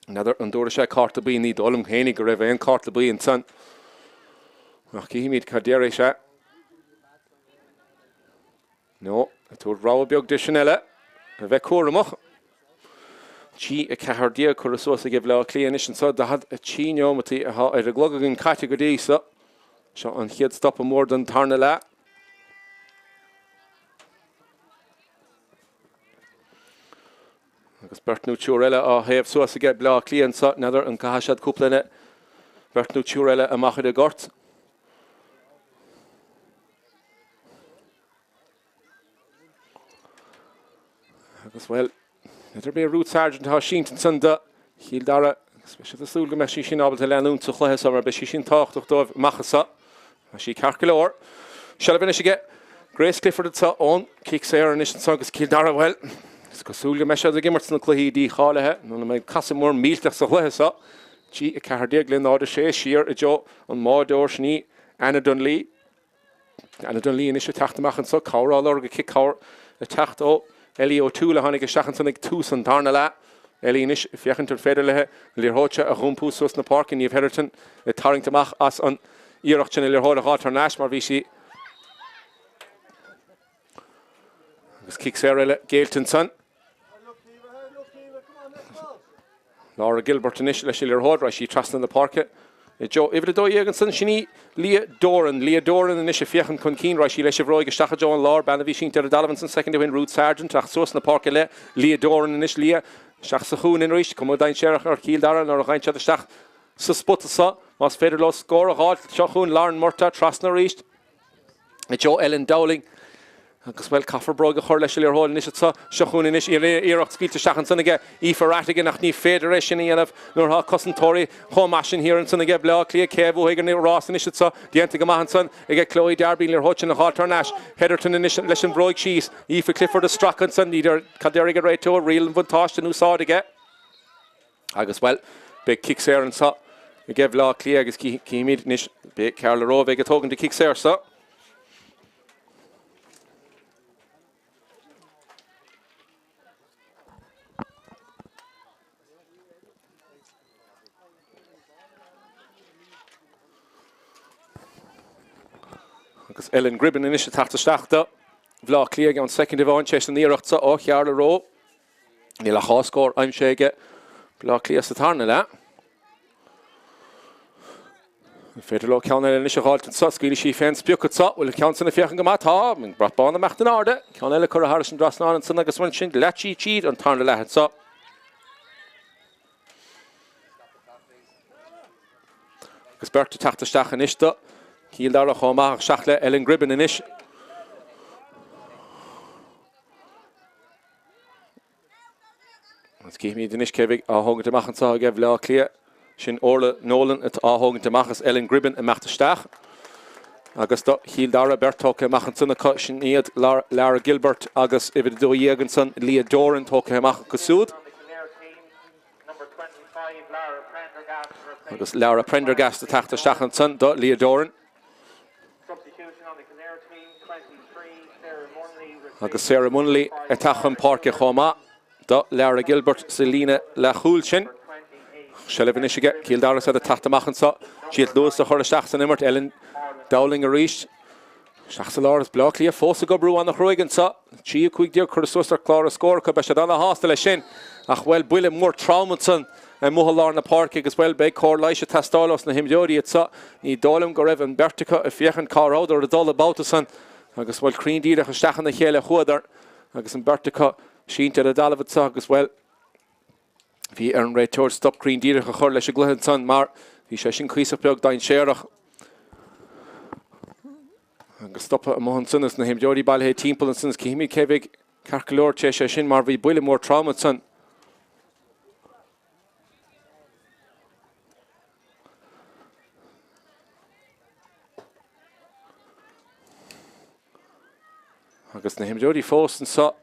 N'fheadar an dtabharfaidh sé cárta buí, ní dóigh liom féinig go raibh aon cárta buí ansan. Ach cífimid cad déarfaidh sé. Nó, ag tabhairt rabhadh beag di sin eile, a bheith cúramach. 3-14 curtha suas ag Baile Átha Cliath anois anso, 43 neomataí atá ar an gclog againn caite go dtí so. Seo an chéad stopadh mór den tarna leath. Agus beirt nó triúr eile á thaobh suas aige Baile Átha Cliath anso, n'fheadar an gcaithfidh siad cúpla duine, beirt nó triúr eile amach ar an ngort. Agus bhuel, n'fheadar b'é Ruth Sargent atá sínte ansan do Chill Dara agus beidh siad ag súil go mbeidh sí sin ábalta leanúint sa chluiche seo mar beidh sí sin tábhachtach dóibh amach anso. Tá sí ceart go leor. Seilbh anois aige Grace Clifford anseo ón cic saor anois anseo agus Cill Dara, bhuel, is cosúil go mbeidh siad ag imirt sna cluichí dícháilithe nó go mbeidh casadh mór millteach sa chluiche seo. 3, 14 le 0, 6 siar i dtreo an mbáireoir sin í Anna Dunlea. Anna Dunlea anois ag teacht amach anseo, cabhair á lorg aici, cabhair ag teacht ó Ellie O'Toole a tháinig isteach ansan ag tús an darna leath. Ellie anois ag féachaint an féidir léi an liathróid seo a dh'iompú suas na páirce, Niamh Hetherton ag tarraingt amach as an iarracht sin an liathróid a dh'fháilt thar n-ais mar bhí sí agus cic saor eile géillte ansan. Laura Gilbert anois leis an liathróid, raghaidh sí trasna na páirce i dtreo uimhir 12 ansan, sin í Leah Doran. Leah Doran anois ag féachaint chun cinn, raghaidh sí leis an bhróig isteach i dtreo an lár, bean a bhí sínte ar an dtalamh ansan soicind ó shin, Ruth Sargent, ach suas na páirce le Leah Doran anois, Leah isteach sa chúinne arís, cuma dainséarach ar Chill Dara nuair a ghabhann siad isteach sa spota seo, más féidir leo scór a dh'fháilt, seo chugainn Lauren Murtagh trasna arís. i dtreo Ellen Dowling agus, bhuel, caithfear bróig a chur leis an liathróid anois anseo. Seo chugainn anois iarracht scaoilte isteach ansan aige Aoife Ratigan ach ní féidir é sin a dhéanamh nuair atá cosantóirí chomh maith sin thiar ansan aige Baile Átha Cliath. Cé a bhuafaidh an rás anois anseo? Déanta go maith ansan aige Chloe Darby an liathróid sin a dh'fháilt thar n-ais. Hetherton anois leis an bhróig síos. Aoife Clifford ag stracadh ansan. Ní deir cad déarfaidh an réiteoir. Riail an bhuntáiste in úsáid aige. Agus, bhuel, beidh cic saor anseo aige Bhaile Átha Cliath agus cífimid anois, beidh Carla Rowe a bheidh ag tógaint an cic saor seo. Agus Ellen Gribben anois ag teacht isteach do Bhaile Átha Cliath i gceann soicind amháin tar éis an iarracht seo ó Charla Rowe. Níl ach dhá scór aimsithe aige Baile Átha Cliath sa tarna leath. An féidir leo ceann eile anois a dh'fháilt anseo? Scaoilfidh sí fén sprioc anseo. Bhfuil an ceann san ag féachaint go maith? Tá. An brat bán ag imeacht in airde. Ceann eile curtha thairis an dtrasnán ansan agus ansin leath tríd an tarna leath anseo. Agus beirt ag teacht isteach anois do. Chill Dara chomh maith ach isteach le Ellen Gribben anois. Agus cífimid anois cé bheidh á thógaint amach anseo aige Bhaile Átha Cliath. Sin Orla Nolan atá á thógaint amach is Ellen Gribben ag imeacht isteach. Agus do Chill Dara beirt tógtha amach ansan acu, sin iad Lara Gilbert agus uimhir 12 ansan Leah Doran tógtha amach acu siúd. Agus Lara Prendergast ag teacht isteach ansan do Leah Doran. Agus Sarah Munnelly ag teacht chun páirce chomh maith do Lara Gilbert sa líne leathchúil sin. Seilbh anois aige Cill Dara is iad ag teacht amach anseo. Triail luas a chur isteach san imirt. Ellen Dowling arís. Isteach sa lár is Baile Átha Cliath fós ag oibriú ana-chruaidh anseo. 3, 15 curtha suas ar chlár na scór acu. Beidh siad ana-shásta leis sin. Ach, bhuel, buille mór trom ansan amuigh i lár na páirce agus, bhuel, beidh cóir leighis ag teastáil ós na himreoirí anseo. Ní dóigh liom go raibh an bheirt acu ag féachaint cá rabhadar ag dul an babhta san agus, bhuel, cruinn díreach isteach ina chéile a chuadar agus an bheirt acu sínte ar an dtalamh anseo agus, bhuel, Bhí ar an réiteoir stop cruinn díreach a chur leis an gcluiche ansan mar bhí sé sin cuíosach beag dainséarach. Agus stoptha amuigh ansan is na himreoirí bailithe timpeall ansan is cífimid cé bheidh ceart go leor tar éis é sin mar bhí buille mór trom ansan. Agus na himreoirí fós anseo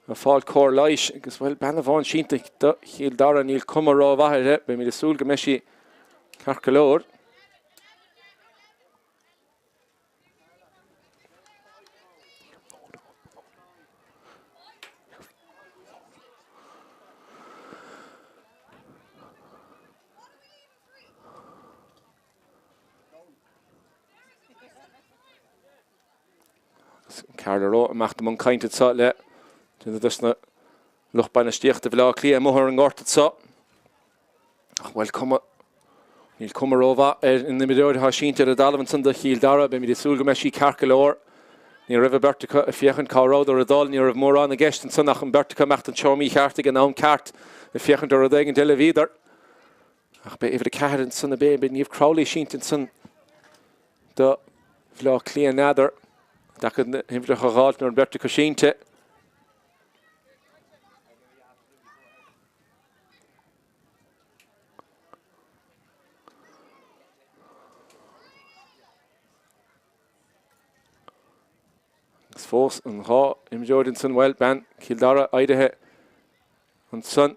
ag fáil cóir leighis agus, bhuel, bean amháin sínte do Chill Dara, níl cuma rómhaith uirthi, beimid ag súil go mbeidh sí ceart go leor. Carla Rowe ag imeacht i mbun cainte anseo le duine dos na lucht bainistíochta Bhaile Átha Cliath amuigh ar an ngort anseo. Ach bhuel cuma, níl cuma rómhaith ar an imreoir atá sínte ar an dtalamh ansan do Chill Dara. Beimid ag súil go mbeidh sí ceart go leor. Ní raibh an bheirt acu ag féachaint cá rabhadar ag dul, ní raibh mórán i gceist ansan ach an bheirt acu imeacht an treo mícheart ag an am ceart ag féachaint ar rud éigin eile a bhíodar. Ach b'é uimhir 4 ansan ab é, b'é Niamh Crowley sínte ansan do Bhaile Átha Cliath n'fheadar. Deacair na huimhreacha a dh'fháilt nuair an bheirt acu sínte. Agus fós an dá imreoir ansan, bhuel, bean Chill Dara éirithe ansan.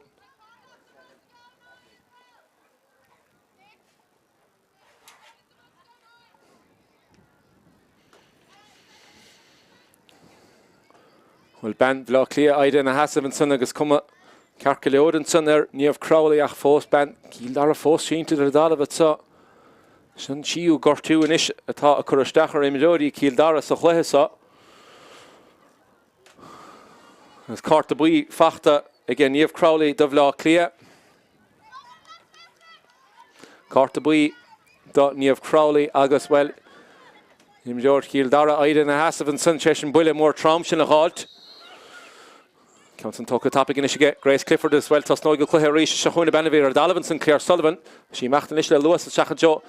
Bhuel, bean Bhaile Átha Cliath éirithe ina sheasamh ansan agus cuma ceart go leor ansan ar Niamh Crowley ach fós bean Chill Dara fós sínte ar an dtalamh anseo. Sin an tríú gortú anois atá ag cur isteach ar imreoirí Chill Dara sa chluiche seo. Agus cárta buí fachta aige Niamh Crowley do Bhaile Átha Cliath. Cárta buí do Niamh Crowley agus, bhuel, imreoir Chill Dara éirithe ina sheasamh ansan tar éis an buille mór trom sin a dh'fháilt. Ceann san tógtha tapaidh anois aige Grace Clifford agus, bhuel, tosnóidh an cluiche arís. Seo chugainn an bean a bhí ar an dtalamh ansan, Claire Sullivan. Tá sí ag imeacht anois le luas isteach i dtreo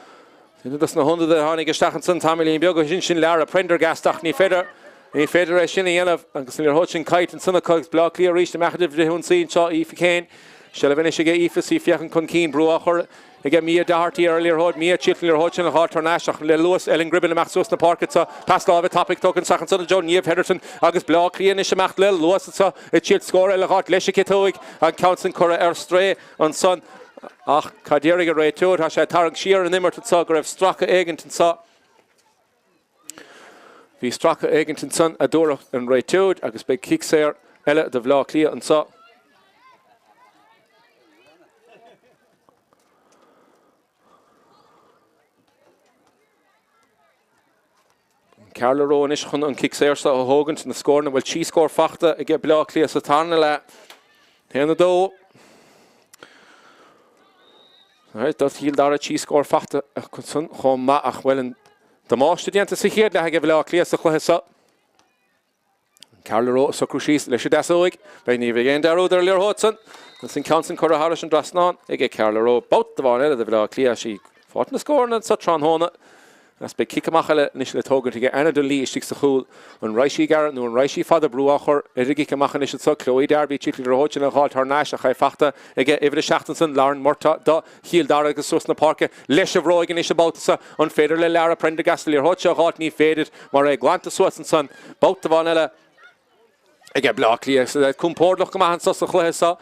duine dos na hionadaithe a tháinig isteach ansan tamaillín beag ó shin, sin Lara Prendergast ach ní féidir, ní féidir é sin a dhéanamh agus an liathróid sin caillte ansan acu agus Baile Átha Cliath arís ag imeacht i bhfrithionsaí anseo, Aoife Kane. Seilbh anois aige Aoife is í ag féachaint chun cinn, brú á chur aige Mia Doherty ar an liathróid, Mia ag triail an liathróid sin a dh'fháilt thar n-ais ach le luas Ellen Gribben imeacht suas na páirce anseo, pas láimhe tapaidh tógtha isteach ansan i dtreo Niamh Hetherton agus Baile Átha Cliath anois imeacht le luas anseo ag triail scór eile a dh'fháilt leis an gciotóig, an ceann sin curtha ar strae ansan ach cad déarfaidh an réiteoir, tá sé ag tarraingt siar an imirt anseo go raibh stracadh éigint anseo. Bhí stracadh éigint ansan a dúirt an réiteoir agus beidh cic saor eile do Bhaile Átha Cliath anseo. Carla Rowe anois chun an cic saor seo a thógaint, na scóranna, bhuel 3 scór fachta aige Baile Átha Cliath sa tarna leath. 1, 2. Right, do Chill Dara 3 scór fachta acusan chomh maith ach bhuel an damáiste déanta sa chéad leath aige Baile Átha Cliath sa chluiche seo. Carla Rowe ag socrú síos leis an deasóig. Beidh ní bheidh aon dearúd ar an liathróid san. Agus an ceann san curtha thairis an dtrasnán aige Carla Rowe. Babhta amháin eile do Bhaile Átha Cliath. Sí ag fáilt na scóranna sa tráthnóna. Agus beidh cic amach eile anois le tógaint aige Anna Donnelly istigh sa chúl. An raghaidh sí gearr nó an raghaidh sí fada? Brú á chur ar an gcic amach anois anso. Chloe Darby ag triail an liathróid sin a dh'fháilt thar n-ais ach é fachta aige uimhir a 7 ansan, Lauren Murtagh do Chill Dara agus suas na páirce leis an bhróig anois an babhta seo. An féidir le Lara Prendergast an liathróid seo a dh'fháilt? Ní féidir mar é glanta suas ansan. Babhta amháin eile. aige Bleá Cliath. Compordach go maith anso sa chluiche seo.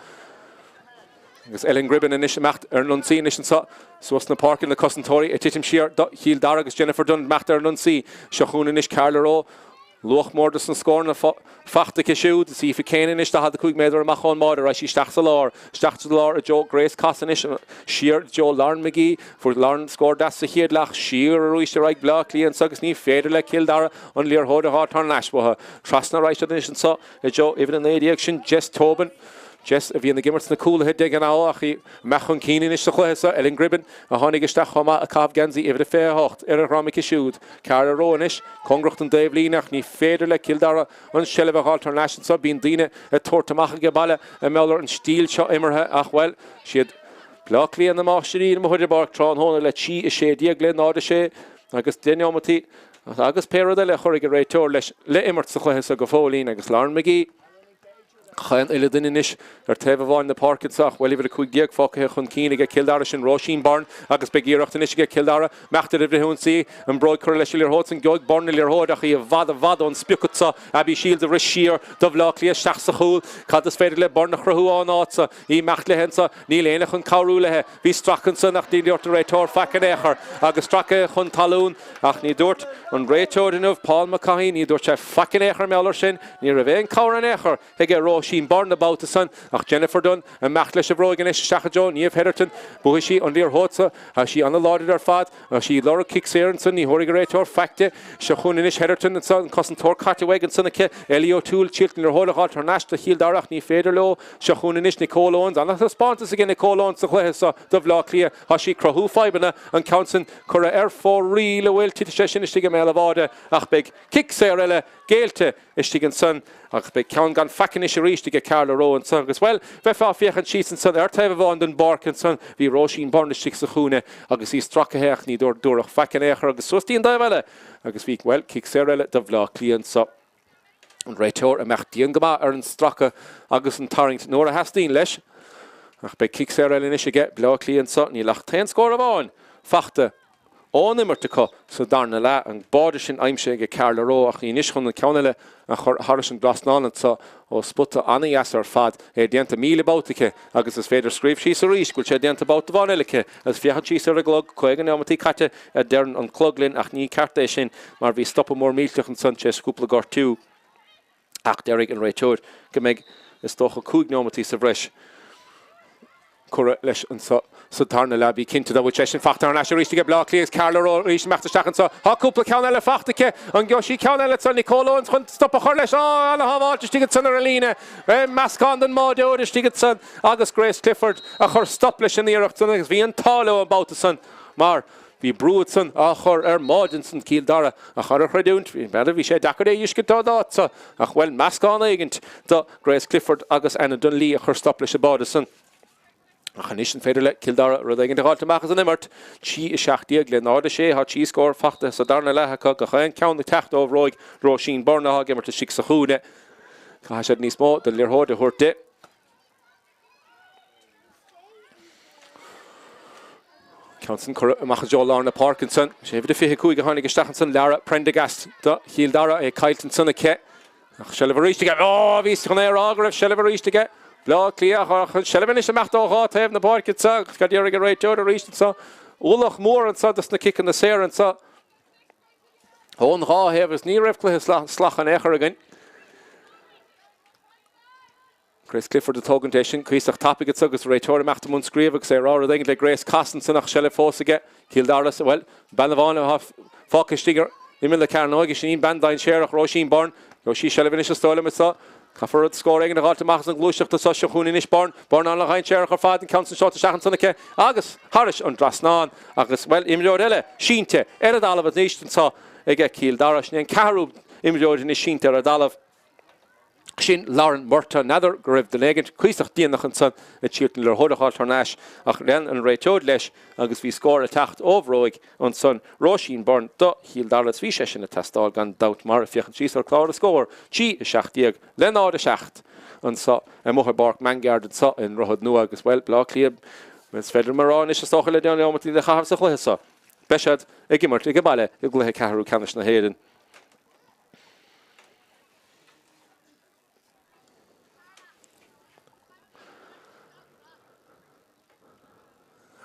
Agus Ellen Gribben anois ag imeacht ar an ionsaí anois anso suas na páirce na cosantóirí ag titim siar do Chill Dara agus Jennifer Dunne ag imeacht ar an ionsaí. Seo chugainn anois Carla Rowe. Luach mór dos na scóranna fachta aici siúd. Is Aoife Kane anois 45 méadar amach ón mbáide. Raghaidh sí isteach sa lár. Isteach sa lár i dtreo Grace Coss anois. Siar i dtreo Lauren McGee. Fuair Lauren scór deas sa chéad leath. Siar arís ar aghaidh Bleá Cliath anso agus ní féidir le Cill Dara an liathróid a dh'fháilt thar n-ais uathu. Trasna a raghaidh siad anois anso i dtreo uimhir 19, sin Jess Tobin. Jess a bhíonn ag imirt sna cúlaithe de ghnáth ach í ag imeacht chun cinn anois sa chluiche seo. Ellen Gribben a tháinig isteach chomh maith ag caitheamh geansaí uimhir a 28 ar a dhroim aici siúd. Carla Rowe anois, cóngarach don dtaobhlíne ach ní féidir le Cill Dara an tseilbh a dh'fháilt thar n-ais anso. Bíonn daoine ag tabhairt amach age baile i ngeall ar an stíl seo imeartha ach, bhuel, siad Bleá Cliath na máistirí amuigh ar an bpáirc tráthnóna le 3 16 le 0 6 agus 10 neomataí Agus pé rud eile a chuirfidh an réiteoir leis le imirt sa chluiche seo go fóillín agus Lauren McGee chaon uile duine anois ar taobh amháin na páirce anseo ach bhuel uimhir 15 fágtha chun cinn aige Cill Dara sin Róisín Byrne agus beidh iarracht anois aige Cill Dara imeacht ar an bhfrithionsaí an bhróig curtha leis an liathróid san gheobhaidh Byrne an liathróid ach í i bhfad i bhfad ón sprioc anseo Abby Shields a rith siar do Bhaile Átha Cliath isteach sa chúl cad is féidir le Byrne a chruthú ón áit seo í imeacht léi anseo níl éinne chun cabhrú léi bhí stracadh ansan ach ní dúirt an réiteoir faic in aon chor agus stracadh chun talún Ach ní dúirt an réiteoir inniu, Paul McCaughey, ní dúirt sé faic in aon chor mar gheall air sin. Ní raibh aon cabhair in aon chor aige Róisín Byrne an babhta san ach Jennifer Dunne ag imeacht leis an bhróig anois isteach i dtreo Niamh Hetherton. Buafaidh sí an liathróid so. Tá sí an-láidir ar fad. Tá sí ag lorg cic saor ansan. Ní thabharfaidh an réiteoir faic di. Seo chugainn anois Hetherton anso, an cosantóir caite uaidh ansan aici. Ellie O'Toole ag triail an liathróid a dh'fháilt thar n-ais do Chill Dara ach ní féidir leo. Seo chugainn anois Nicole Owens. An-taispeántas aige Nicole Owens sa chluiche so do Bhaile Átha Cliath. Tá sí ag cruthú fadhbanna an ceann san. Curtha ar fóraoil an bhfuil, titfidh sé sin istigh i mbéal an bháide ach beidh cic saor eile géillte istigh ansan agus beidh ceann gan faic anois arís aige Carla Rowe ansan agus, bhuel, bheifeá ag féachaint síos ansan ar taobh amháin den bpáirc ansan, bhí Róisín Byrne istigh sa chúinne agus í stracaithe ach ní dúradh faic in aon chor agus suas dtí an dtaobh eile agus bhí, bhuel, cic saor eile do Bhleá Cliath anso. An réiteoir a mbeadh dian go maith ar an stracadh agus an tarraingt nuair a theastaíonn leis. Ach beidh cic saor eile anois aige Bleá Cliath anso. Níl ach t-aon scór amháin fachta ón imirt acu sa darna leath. An báide sin aimsithe aige Carla Rowe ach í anois chun an ceann eile a chur thairis an dtrasnán anso ó spota an-dheas ar fad. É déanta 1,000 babhta aici agus is féidir scríobh síos arís go bhfuil sé déanta babhta amháin eile aici agus féachaint síos ar an gclog, 50 neomataí caite a deireann an clog linn ach ní ceart é sin mar bhí stopadh mór millteach ansan tar éis cúpla gortú ach déarfaidh an réiteoir go mbeidh is dócha 5 neomataí sa bhreis curtha leis anso sa tarna leath. Bí cinnte de bhfuil sé sin fachta thar n-ais arís aige Bleá Cliath agus Carla Rowe arís imeacht isteach anso. Tá cúpla ceann eile fachta aici. An gheobhaidh sí ceann eile anso? Nicole Owens chun stop a chur leis. Á, ana-shábháilt istigh ansan ar an líne. Meascán den mbáideoir istigh ansan agus Grace Clifford a chur stop leis an iarracht san agus bhí an t-ádh leo an babhta san. Mar bhí brú ansan á chur ar mbáide ansan Cill Dara ach ar a chreidiúint, b'fhéidir, bhí sé deacair é a fheiscint ón áit so ach, bhuel, meascán éigint do Grace Clifford agus Anna Donnelly a chuir stop leis an báide san. Ach anois an féidir le Cill Dara rud éigint a dh'fháilt amach as an imirt? 3 17 le 0 6 tá 3 scór fachta sa darna leath acu, gach aon ceann ag teacht ó bhróig Róisín Byrne atá ag imirt istigh sa chúinne. Caithfidh siad níos mó den liathróid a thabhairt di. Ceann san curtha amach i dtreo lár na páirce ansan. Sé uimhir a 25 a tháinig isteach ansan, Lara Prendergast do Chill Dara, é caillte ansan aici. Ach seilbh arís aige. Ó, bhíos chun é a rá go raibh seilbh arís aige. Bleá Cliath ach an seilbh anois imeacht ó dhá taobh na páirce anso. Agus cad déarfaidh an réiteoir arís anso. Ualach mór anso dos na ciceanna saora anso. Ón dhá thaobh agus ní raibh cluiche salach in aon chor againn. Grace Clifford ag tógaint é sin cuíosach tapaidh anso agus réiteoir imeacht i mbun scríobh agus é ag rá rud éigin le Grace Coss ansan ach seilbh fós aige Cill Dara sa bhuel, bean amháin atá fágtha istigh ar imeall na cearnóige, sin í an bean dainséarach, Róisín Byrne. Gheobhaidh sí seilbh anois is dóigh liom anso. Caithfear rud scór éigin a dh'fháilt amach as an ghluaiseacht anso. Seo chugainn anois Byrne. Byrne an-dhainséarach ar fad, an ceann san seolta isteach ansan aici agus thairis an dtrasnán agus, bhuel, imreoir eile sínte ar an dtalamh anois anso aige Cill Dara. Sin é an ceathrú imreoir anois sínte ar an dtalamh. Sin Lauren Murtagh. N'fheadar go raibh duine éigint cuíosach déanach ansan ag triail an liathróid a fháil thar n-ais ach lean an réiteoir leis agus bhí scór ag teacht ó bhróig ansan Róisín Byrne do Chill Dara agus bhí sé sin ag teastáil gan dabht mar féachaint síos ar chlár na scór, 3, 17 le 0, 7 anso amuigh i bPáirc Mangyard anso i nDroichead Nua agus, bhuel, Bleá Cliath, is féidir liom a rá anois is dócha le deich neomat le caitheamh sa chluiche seo, beidh siad ag imirt age baile i gcluiche ceathrú ceannais na hÉireann.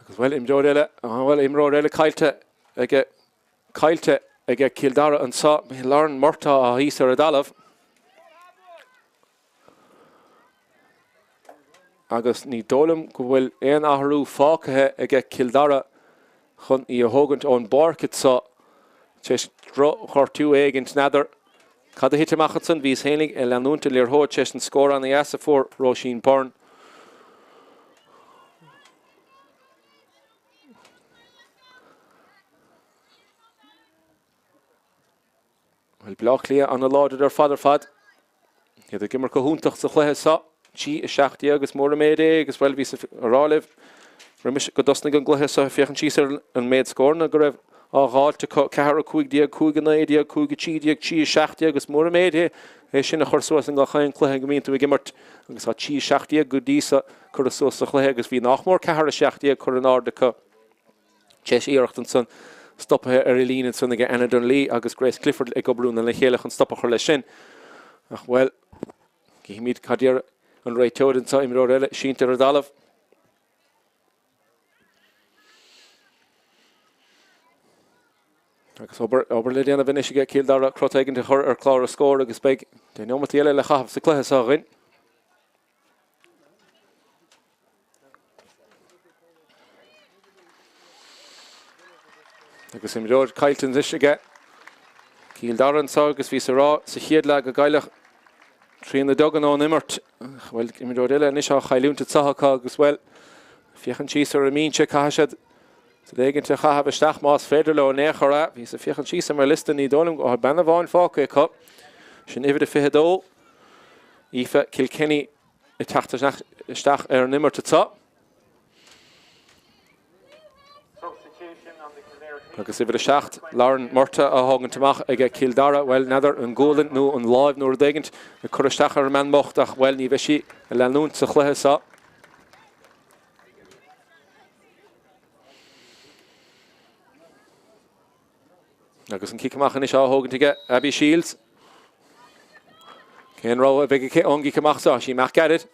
Agus bhuel, imreoir eile, bhuel, imreoir eile caillte aige, caillte aige Cill Dara anseo, Lauren Murtagh thíos ar an dtalamh. Agus ní dóigh liom go bhfuil aon athrú fágtha aige Cill Dara chun í a thógaint ón bpáirc anseo tar éis drochghortú éigint, n'fheadar cad a thit amach ansan. Bhíos fhéinig ag leanúint an liathróid tar éis an scór ana-dheas a fuair Róisín Byrne. Bhuel, Bleá Cliath ana-láidir ar fad ar fad. Iad ag imirt go hiontach sa chluiche seo. 3, 17 is mór an méid é agus, bhuel, bhíos ag rá libh roimis go dtosnaigh an gcluiche seo, féachaint síos ar an méid scóranna go raibh á dháilt acu, 4, 15, 5, 19, 5, 13, 3, 17 is mór an méid é é sin a chur suas i ngach aon chluiche go mbíonn tú ag imirt agus tá 3, 17 go dtí seo curtha suas sa chluiche agus bhí nách mór 4, 17 curtha in airde acu. Tar éis iarracht ansan stoptha ar an líne ansan aige Anna Donnelly agus Grace Clifford ag oibriú lena chéile chun stop a chur leis sin. Ach, bhuel, cífimid cad deir an réiteoir anseo, imreoir eile sínte ar an dtalamh. Agus obair, obair le déanamh anois aige Cill Dara crot éigin a chur ar chlár na scór agus beidh deich neomataí eile le caitheamh sa cluiche seo againn. Agus imreoir caillte anois aige Cill Dara anseo agus bhíos ag rá sa chéad leath go gcaillfeadh Tríona Duggan ón imirt. Bhuel, imreoir eile anois á chailliúint anseo acu agus, bhuel, féachaint síos ar an mbinse, caithfidh siad rud éigint a chaitheamh isteach más féidir leo in aon chor. Bhíos ag féachaint síos ar mo liosta, ní dóigh liom go bhfuil bean amháin fágtha acu. Sin uimhir a 22, Aoife Kilkenny. ag teacht isteach ar an imirt anseo. Agus uimhir 7, Lauren Murtagh á thógaint amach aige Cill Dara. Bhuel, n'fheadar an gualainn nó an láimh nó rud éigint ag cur isteach ar an mbean mbocht ach, bhuel, ní bheidh sí ag leanúint sa chluiche seo. Agus an cic amach anois á thógaint aige Abby Shields. Cén rogha a bheidh aici ón gcic amach seo? Sí imeacht gairid.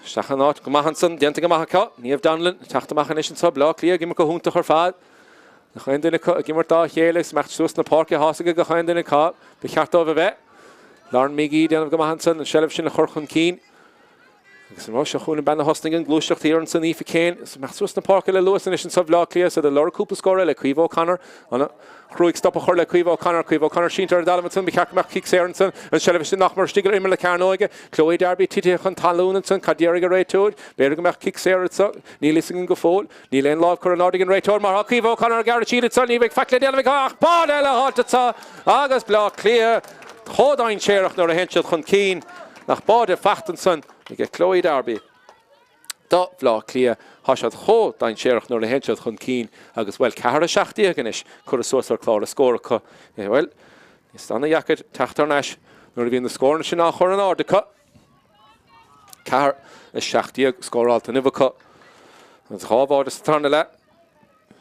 Isteach in áit go maith ansan, déanta go maith acu. Niamh Donnellan ag teacht amach anois anseo. Bleá Cliath ag imirt go hiontach ar fad. Gach aon duine acu ag imirt dá chéile agus imeacht suas na páirce tá's ag gach aon duine acu. Ba cheart dóibh a bheith. Lauren Magee déanamh go maith ansan, an seilbh sin a chur chun cinn. Agus an raibh seo chugainn an bean a thosnaigh an ghluaiseacht thiar ansan, Aoife Kane, ag imeacht suas na páirce le luas anois anso Bhleá Cliath, is iad ag lorg cúpla scór eile, Caoimhe O'Connor, an-chruaidh stop a chur le Caoimhe O'Connor, Caoimhe O'Connor sínte ar an dtalamh ansan, ba cheart go mbeadh cic saor ansan, an seilbh sin nach mór istigh ar imeall na cearnóige, Chloe Darby titithe chun talún ansan, cad déarfaidh an réiteoir? B'fhéidir go mbeadh cic saor anso, níl fhios againn go fóill. Níl aon lámh curtha in airde ag an réiteoir mar tá Caoimhe O'Connor ag gearradh siar anso, ní bheidh faic le déanamh aici ach báide eile a fháilt anso agus Bleá Cliath chomh dainséarach nuair a théann siad chun cinn. Nach báide faighte ansan aige Chloe Darby do Bhleá Cliath. Tá siad chomh dainséarach nuair a théann siad chun cinn agus, bhuel, 4-17 anois curtha suas ar chlár na scór acu. Bhuel, is ana-dheacair teacht thar n-ais nuair a bhíonn na scóranna sin á chur in airde acu. 4-17 scórálta inniu acu agus dhá bháide sa tarna leath.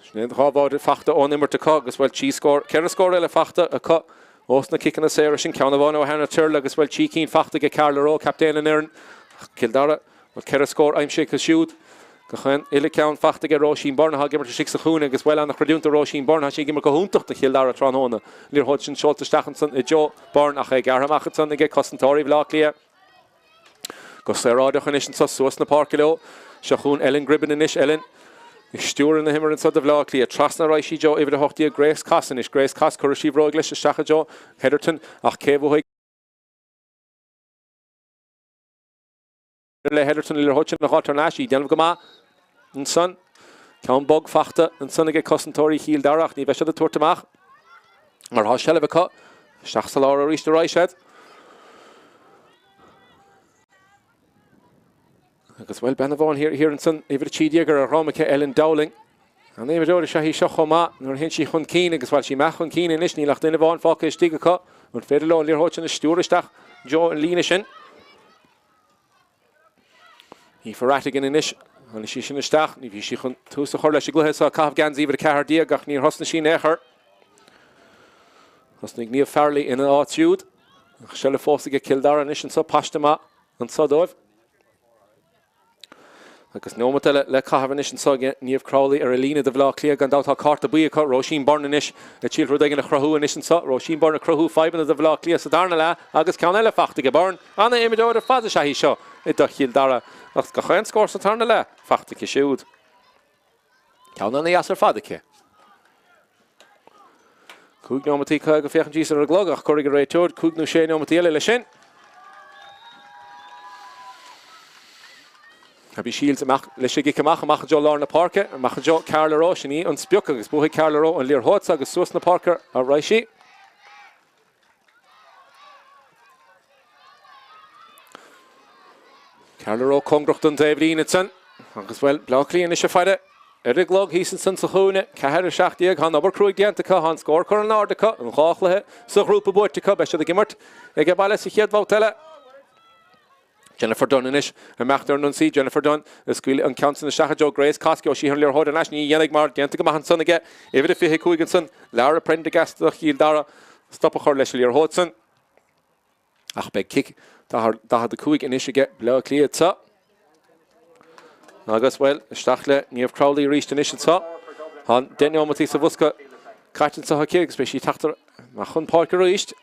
Sin iad 2 bháide fachta ón imirt acu agus, bhuel, trí scór, ceithre scór eile fachta acu ós na ciceanna saora sin, ceann amháin ó Hannah Tyrrell agus, bhuel, trí cinn fachta ag Carla Rowe, captaen an fhoireann. Cill Dara, bhuel, ceithre scór aimsithe acu siúd. Gach aon uile ceann fachta ag Róisín Byrne atá ag imirt istigh sa chúinne agus, bhuel, an-chreidiúint do Róisín Byrne, tá sí ag imirt go hiontach do Chill Dara tráthnóna. Liathróid sin seolta isteach ansan i dtreo Byrne ach é gearrtha amach ansan ag cosantóirí Bhaile Átha Cliath. Go saoráideach anois anso suas na páirce leo. Seo chugainn Ellen Gribben anois. Ellen ag stiúradh na himeartha anso do Bhaile Átha Cliath. Trasna ar aghaidh sí i dtreo uimhir 18 Grace Cass anois. Grace Cass cuirfidh sí bhróig leis isteach i dtreo Hetherton ach cé bhuafaidh le Hetherton an liathróid sin a dh'fháilt thar n-ais. Í déanamh go maith ansan. Ceann bog fachta ansan aige cosantóirí Chill Dara ach ní bheidh siad ag tabhairt amach mar tá seilbh acu. Isteach sa lár arís ar aghaidh siad. Agus, bhuel, bean amháin thiar, thiar ansan, uimhir 13 ar a dhroim aici, Ellen Dowling. An-imreoir is ea í seo chomh maith nuair a théann sí chun cinn agus, bhuel, sí amach chun cinn anois, níl ach duine amháin fágtha istigh acu. An féidir leo an liathróid sin a stiúradh isteach i dtreo an líne sin? Aoife Rhatigan anois, tháinig sí sin isteach, ní bhí sí chun tús a chur leis an gcluiche seo, ag caitheamh geansaí uimhir 14 ach níor thosnaigh sí in aon chor. Thosnaigh Niamh Farrelly ina áit siúd. Ach seilbh fós aige Cill Dara anois anseo, paiste maith anseo dóibh. Agus neomat eile le caitheamh anois anseo ag Niamh Crowley ar an líne do Bhaile Átha Cliath. Gan dabht tá cárta buí acu. Róisín Byrne anois ag triail rud éigin a chruthú anois anseo. Róisín Byrne ag cruthú fadhbanna do Bhaile Átha Cliath sa darna leath agus ceann eile fachta ag Byrne. Ana-imreoir ar fad is ea í seo i do Chill Dara ach gach aon scór sa tarna leath fachta aici siúd. Ceann ana-dheas ar fad aici. 5 neomataí 50 féachaint síos ar an gclog ach cuirfidh an réiteoir 5 nó 6 neomataí eile leis sin. Abby Shields amach leis an gcic amach, amach i dtreo lár na páirce, amach i dtreo Carla Rowe, sin í an sprioc agus buafaidh Carla Rowe an liathróid agus suas na páirce a raghaidh sí. Carla Rowe cóngarach don taobhlíne ansan agus, bhuel, Bleá Cliath anois ag faire ar an gclog thíos ansan sa chúinne, 4, 17, tá an obair cruaidh déanta acu, tá an scór curtha in airde acu, an dhá chluiche sa ghrúpa buaite acu, beidh siad ag imirt age baile sa chéad bhabhta eile. Jennifer Dunne anois ag imeacht ar an ionsaí, Jennifer Dunne ag scaoileadh an ceann san isteach i dtreo Grace Cosk, gheobhaidh sí an liathróid ar ais, ní dhéanfaidh mar déanta go maith ansan aige, uimhir a 25 ansan, Lara Prendergast do Chill Dara, stop a chur leis an liathróid san. Ach beidh cic 45 anois aige Baile Átha Cliath anseo. Agus, bhuel, isteach le Niamh Crowley arís anois anseo. Tá an 10 neomataí sa bhosca caite anseo aici agus beidh sí ag teacht amach chun páirce arís.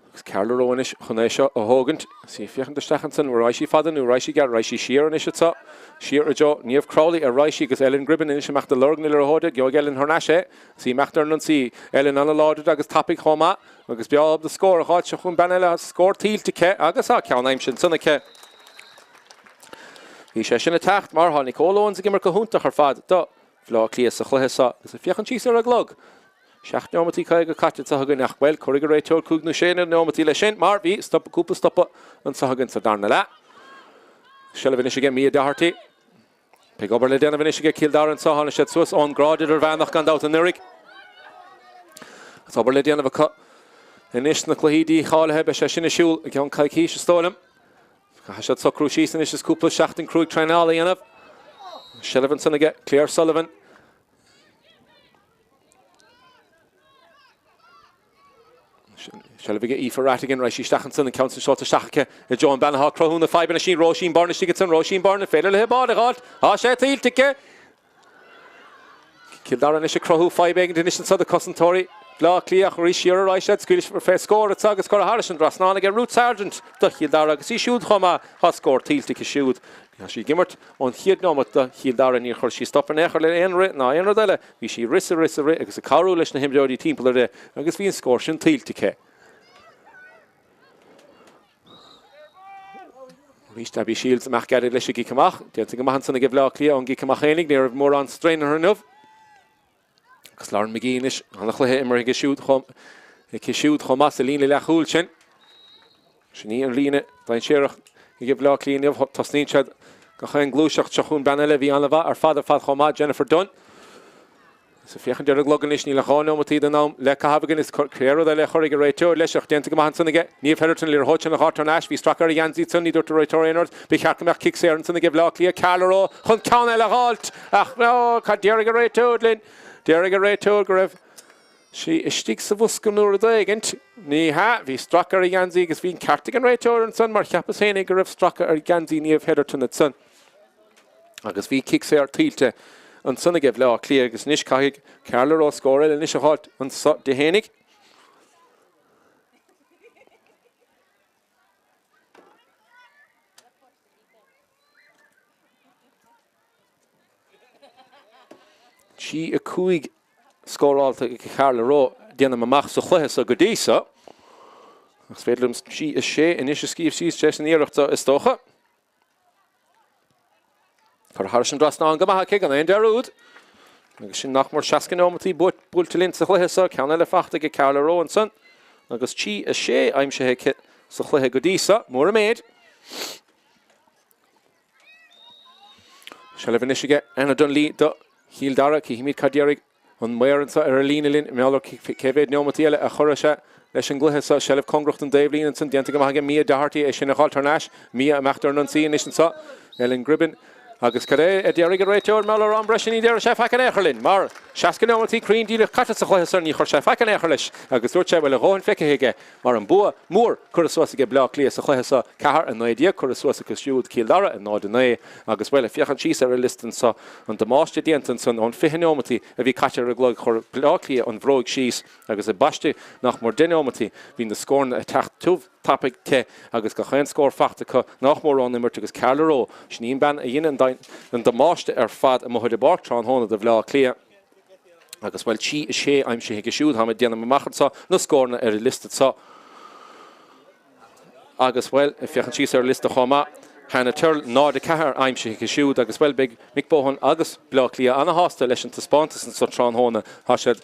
Agus Carla Rowe anois chun é seo a thógaint. Is í ag féachaint isteach ansin, raghaidh sí fada nó raghaidh sí gearr, raghaidh sí siar anois anseo. Siar i dtreo Niamh Crowley ar raghaidh sí agus Ellen Gribben anois amach do lorg na liathróide. Gheobhaidh Ellen thar n-ais é. Is í ag imeacht ar an ionsaí. Ellen an-láidir agus tapaidh chomh maith. Agus b'fhearr ábalta scór a dh'fháilt seo chugainn bean eile scór tuillte aici agus tá ceann aimsithe ansan aici. Bhí sé sin ag teacht mar tá Nicole Owens ag imirt go hiontach ar fad do Bhaile Átha Cliath sa chluiche seo agus ag féachaint síos ar an gclog. 7 neomataí 50 caite anseo againn ach, bhuel, cuirfidh an réiteoir 5 nó 6 neomataí leis sin mar bhí stop, cúpla stopadh anseo againn sa darna leath. Seilbh anois aige Mia Doherty. Beidh obair le déanamh anois aige Cill Dara anseo. Tháinig siad suas ón grád idirmheánach gan dabht anuraidh. Tá obair le déanamh acu anois sna cluichí dícháilithe. Beidh sé sin ar siúl i gceann coicís is dóigh liom. Caithfidh siad socrú síos anois is cúpla seachtain cruaidh traenála a dhéanamh. Seilbh ansan aige Claire Sullivan. Seilbh aige Aoife Rhatigan, raghaidh sí isteach ansan, an ceann san seolta isteach aici i dtreo an bean atá ag cruthú na fadhbanna sin, Róisín Byrne istigh ansan, Róisín Byrne, an féidir léi báide a dh'fháilt? Tá sé tuillte aici! Cill Dara anois ag cruthú fadhb éigin anois anso do cosantóirí Bhaile Átha Cliath ach arís siar ar aghaidh siad, scaoileadh fé scór anso agus curtha thairis an dtrasnán aige Ruth Sargent do Chill Dara agus í siúd chomh maith, tá scór tuillte aici siúd. Tá sí ag imirt ón chéad neomat do Chill Dara, níor chuir sí stop in aon chor le aon rith ná aon rud eile, bhí sí ag rith is ag rith is ag rith agus ag cabhrú leis na himreoirí timpeall uirthi agus bhí an scór sin tuillte aici. Arís Abby Shields amach gairid leis an gcic amach. Déanta go maith ansan aige Bhaile Átha Cliath ón gcic amach fhéinig, ní raibh mórán strain orthu inniu. Agus Lauren McGee anois, an-chluiche imeartha aici siúd chomh aici siúd chomh maith sa líne leathchúil sin. Sin í an líne dainséarach ag Baile Átha Cliath inniu. Tosnaíonn siad gach aon gluaiseacht seo chugainn bean eile a bhí an-mhaith ar fad ar fad chomh maith, Jennifer Dunne. Is ag féachaint ar an gclog anois, níl ach 2 neomataí den am le caitheamh againn. Is cé rud eile a chuirfidh an réiteoir leis ach déanta go maith ansan aige Niamh Hetherton, liathróid sin a dh'fháilt thar n-ais. Bhí stracadh ar a gheansaí ansan, ní dúirt an réiteoir aon rud. Ba cheart go mbeadh cic saor ansan aige Bhaile Átha Cliath. Carla Rowe chun ceann eile a dh'fháilt ach ó, cad déarfaidh an réiteoir linn? Déarfaidh an réiteoir go raibh sí istigh sa bhosca nó rud éigint. Ní hea, bhí stracadh ar a gheansaí agus bhí an ceart ag an réiteoir ansan mar cheapas féinig go raibh stracadh ar gheansaí Niamh Hetherton ansan. Agus bhí cic saor tuillte ansan aige Bhaile Átha Cliath agus anois caithfidh Carla Rowe scór eile anois a dh'fháilt anso di fhéinig. 3, 5 scórálta ag Carla Rowe, déanaim amach sa chluiche so go dtí so. Ach is féidir liom 3, 6 anois a scríobh síos tar éis an iarracht so is dócha. Curtha thairis an dtrasnán go maith aici, gan aon dearúd. Agus sin nach mór 60 neomataí buailte linn sa chluiche seo, ceann eile fachta ag Carla Rowe ansan agus 3, 6 aimsithe aici sa chluiche go dtí seo, mór an méid. Seilbh anois aige Anna Donnelly do Chill Dara. Cífimid cad déarfaidh an maor anseo ar an líne linn. Mar gheall ar cé mhéad neomataí eile a chuirfidh sé leis an gcluiche seo. Seilbh cóngarach don dtaobhlíne ansan. Déanta go maith aige Mia Doherty é sin a dh'fháilt thar n-ais. Mia ag imeacht ar an ionsaí anois anseo. Ellen Gribben. Agus cad é a déarfaidh an réiteoir mar gheall ar am breise? Ní déarfaidh sé faic in aon chor linn. Mar 60 neomataí cruinn díreach caite sa chluiche seo ní chuir sé faic in aon chor leis agus dúirt sé bhfuil a dhóthain feicthe aige Mar an bua mór curtha suas aige Bleá Cliath sa chluiche seo, 4, 19 curtha suas acu siúd, Cill Dara, 0, 9 agus, bhuel, ag féachaint síos ar an liosta anseo, an damáiste déanta ansan ón 20 neomataí a bhí caite ar an gclog, chuir Bleá Cliath an bhróig síos agus i bpaiste nach mór 10 neomataí bhí na scóranna ag teacht tiubh, tapaidh, te agus gach aon scór fachta acu nách mór ón imirt agus Carla Rowe, sin í an bean a dhein an damáiste ar fad amuigh ar an bpáirc tráthnóna do Bhleá Cliath. Agus, bhuel, 3, 6 aimsithe aige siúd. Táim ag déanamh amach anseo na scóranna ar an liosta seo. Agus, bhuel, ag féachaint síos ar an liosta chomh maith, Hannah Tyrrell, 0, 4 aimsithe aici siúd. Agus, bhuel, beidh Mick Bohan agus Bleá Cliath ana-shásta leis an taispeántas anseo tráthnóna. Tá siad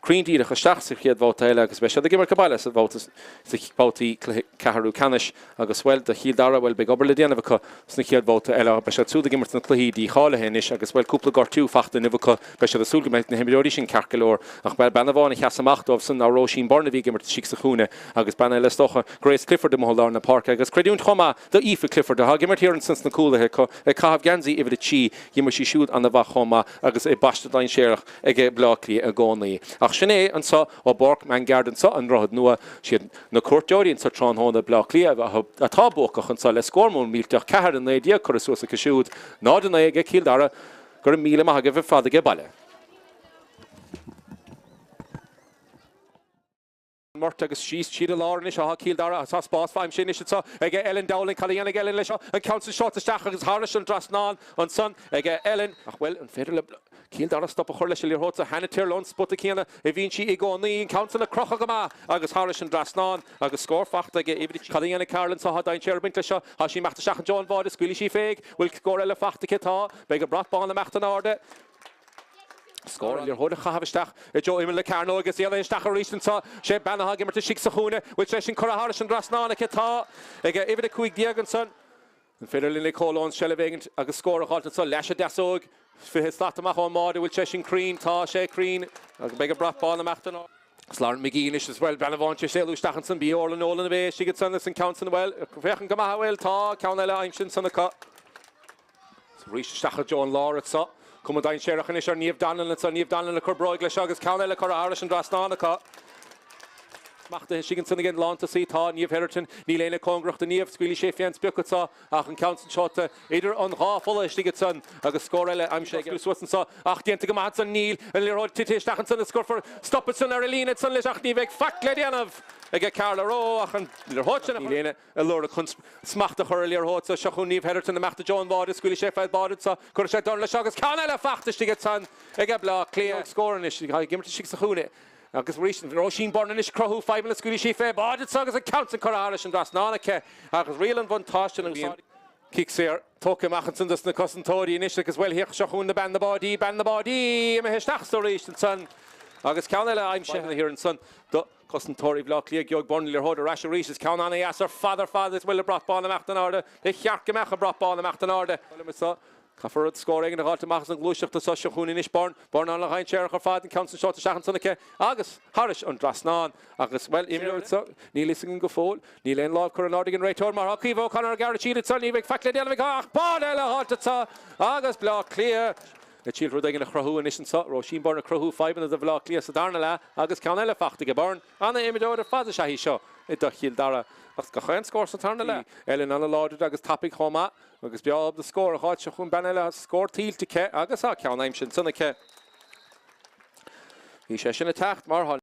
cruinn díreach isteach sa chéad bhabhta eile agus beidh siad ag imirt go baile sa bhabhta sa bhabhtaí cluiche ceathrú ceannais. Agus, bhuel, do Chill Dara, bhuel, beidh obair le déanamh acu sna chéad bhabhta eile. Beidh siad siúd ag imirt sna cluichí dícháilithe anois agus, bhuel, cúpla gortú fachta inniu acu. Beidh siad ag súil go mbeidh na himreoirí sin ceart go leor. Ach, bhuel, bean amháin a sheas amach dóibh san ná Róisín Byrne a bhí ag imirt istigh sa chúinne agus bean eile is dócha, Grace Clifford amuigh i lár na páirce. Agus creidiúint chomh maith do Aoife Clifford atá ag imirt thiar ansan sna cúlaithe acu, ag caitheamh geansaí uimhir 3. D'imir sí siúd ana-mhaith chomh maith agus i bpaiste dainséarach ag Bleá Cliath i gcónaí. Ach sin é anso ó bPáirc Mangaird anso i nDroichead Nua. Siad na cuairteoirí anso tráthnóna, Bleá Cliath, atá buacach anso le scór mór millteach, 4, 19 curtha suas acu siúd, 0, 9 aige Cill Dara. Go raibh míle maith agaibh ar fad age baile. Mort agus síos tríd an lár anois atá Cill Dara. Tá spás aimsithe anois anso ag Ellen Dowling. Cad a dhéanfaidh Ellen leis seo? An ceann san seolta isteach agus thairis an dtrasnán ansan ag Ellen. Ach bhuel, an féidir le Cill Dara stop a chur leis an liathróid seo? Hannah Tyrrell ón spota céanna a bhíonn sí i gcónaí. An ceann san á crochadh go maith agus thairis an dtrasnán agus scór fachta aige uimhir. Cad a dhéanfaidh Carol anso? Tá dainséar ag baint leis seo. Tá sí imeacht isteach i dtreo an bháide. Scaoilfidh sí féig. Bhfuil scór eile fachta aici? Tá. Beidh an brat bán imeacht in airde. Scór an liathróid a chaitheamh isteach i dtreo imeall na cearnóige is iad isteach arís anseo. Sé bean atá ag imirt istigh sa chúinne. Bhfuil sé sin curtha thairis an dtrasnán aici? Tá. Ag uimhir 15 ansan. An féidir le Nicole Owens seilbh éigint agus scór a dh'fháilt anseo? Leis an deasóig. 20 slat amach ón mbáide. Bhfuil sé sin cruinn? Tá sé cruinn. Agus beidh an brat bán imeacht in. Lauren McGee anois is bhuel, bean amháin tar éis éalú isteach ansan, b'í Orla Nolan a bhí istigh ansan is an ceann san, bhuel, féachaint go maith a bhfuil, tá ceann eile aimsithe ansan acu. Arís isteach i dtreo an lár anso. Cuma dainséarach anois ar Niamh Donnellan anso, Niamh Donnellan ag cur bróig leis seo agus ceann eile curtha thairis an dtrasnán acu. Smachtaithe istigh ansan ag an lántosaí tá Niamh Hetherton, níl éinne cóngarach do Niamh, scaoilfidh sé fén sprioc anso ach an ceann san seolta idir an dhá pholla istigh ansan agus scór eile aimsithe aige suas anso ach déanta go maith ansan níl an liathróid tite isteach ansan is cuirfear stop ansan ar an líne ansan leis ach ní bheidh faic le déanamh ag Carla Rowe ach an liathróid sin a Níl éinne ag lorg chun smacht a chur ar an liathróid seo. Seo chugainn Niamh Hetherton imeacht i dtreo an bháide, scaoilfidh sé fén báide anso, cuirfidh sé dorn leis seo agus ceann eile fachta istigh ansan ag Bleá Cliath. Scór anois, ag imirt istigh sa chúinne agus arís Róisín Byrne anois ag cruthú fadhbanna, scaoilfidh sí fé bháide anso agus an ceann san curtha thairis an dtrasnán aici agus riail an bhuntáiste in úsáid. Cic saor tógtha amach ansan dos na cosantóirí anois agus bhuel féach seo chugainn na bean na báidí, bean na báidí imithe isteach arís ansan agus ceann eile aimsithe thiar ansan do Cosantóirí Bhaile Átha Cliath, Gheobhaidh Byrne an liathróid ar ais arís. Is ceann an-dheas ar fad ar fad is bhfuil an brat bán imeacht in airde. Ba cheart go mbeadh an brat bán imeacht in airde. Caithfear scór éigin a dh'fháilt amach as an ghluaiseacht seo. Seo chugainn anois Byrne. Byrne an-dhainséarach ar fad. An ceann san seolta isteach ansan aici agus thairis an dtrasnán. Agus, bhuel, imreoir anseo, níl fhios againn go fóill. Níl aon lámh curtha in airde ag an réiteoir mar tá Caoimhe O'Connor ag gearradh siar anseo. Ní bheidh faic le déanamh aici ach báide eile a dh'fháilt anseo agus Bleá Cliath ag triail rud éigin a chruthú anois anseo. Róisín Byrne ag cruthú fadhbanna do Bhaile Átha Cliath sa darna leath agus ceann eile fachta ag Byrne. Ana-imreoir ar fad is ea í seo i do Chill Dara. Ach gach aon scór sa tarna leath. Ellen ana-láidir agus tapaidh chomh maith agus breá ábalta scór a dh'fháilt. Seo chugainn bean eile, scór tuillte aici agus tá ceann aimsithe ansan aici. Bhí sé sin ag teacht mar.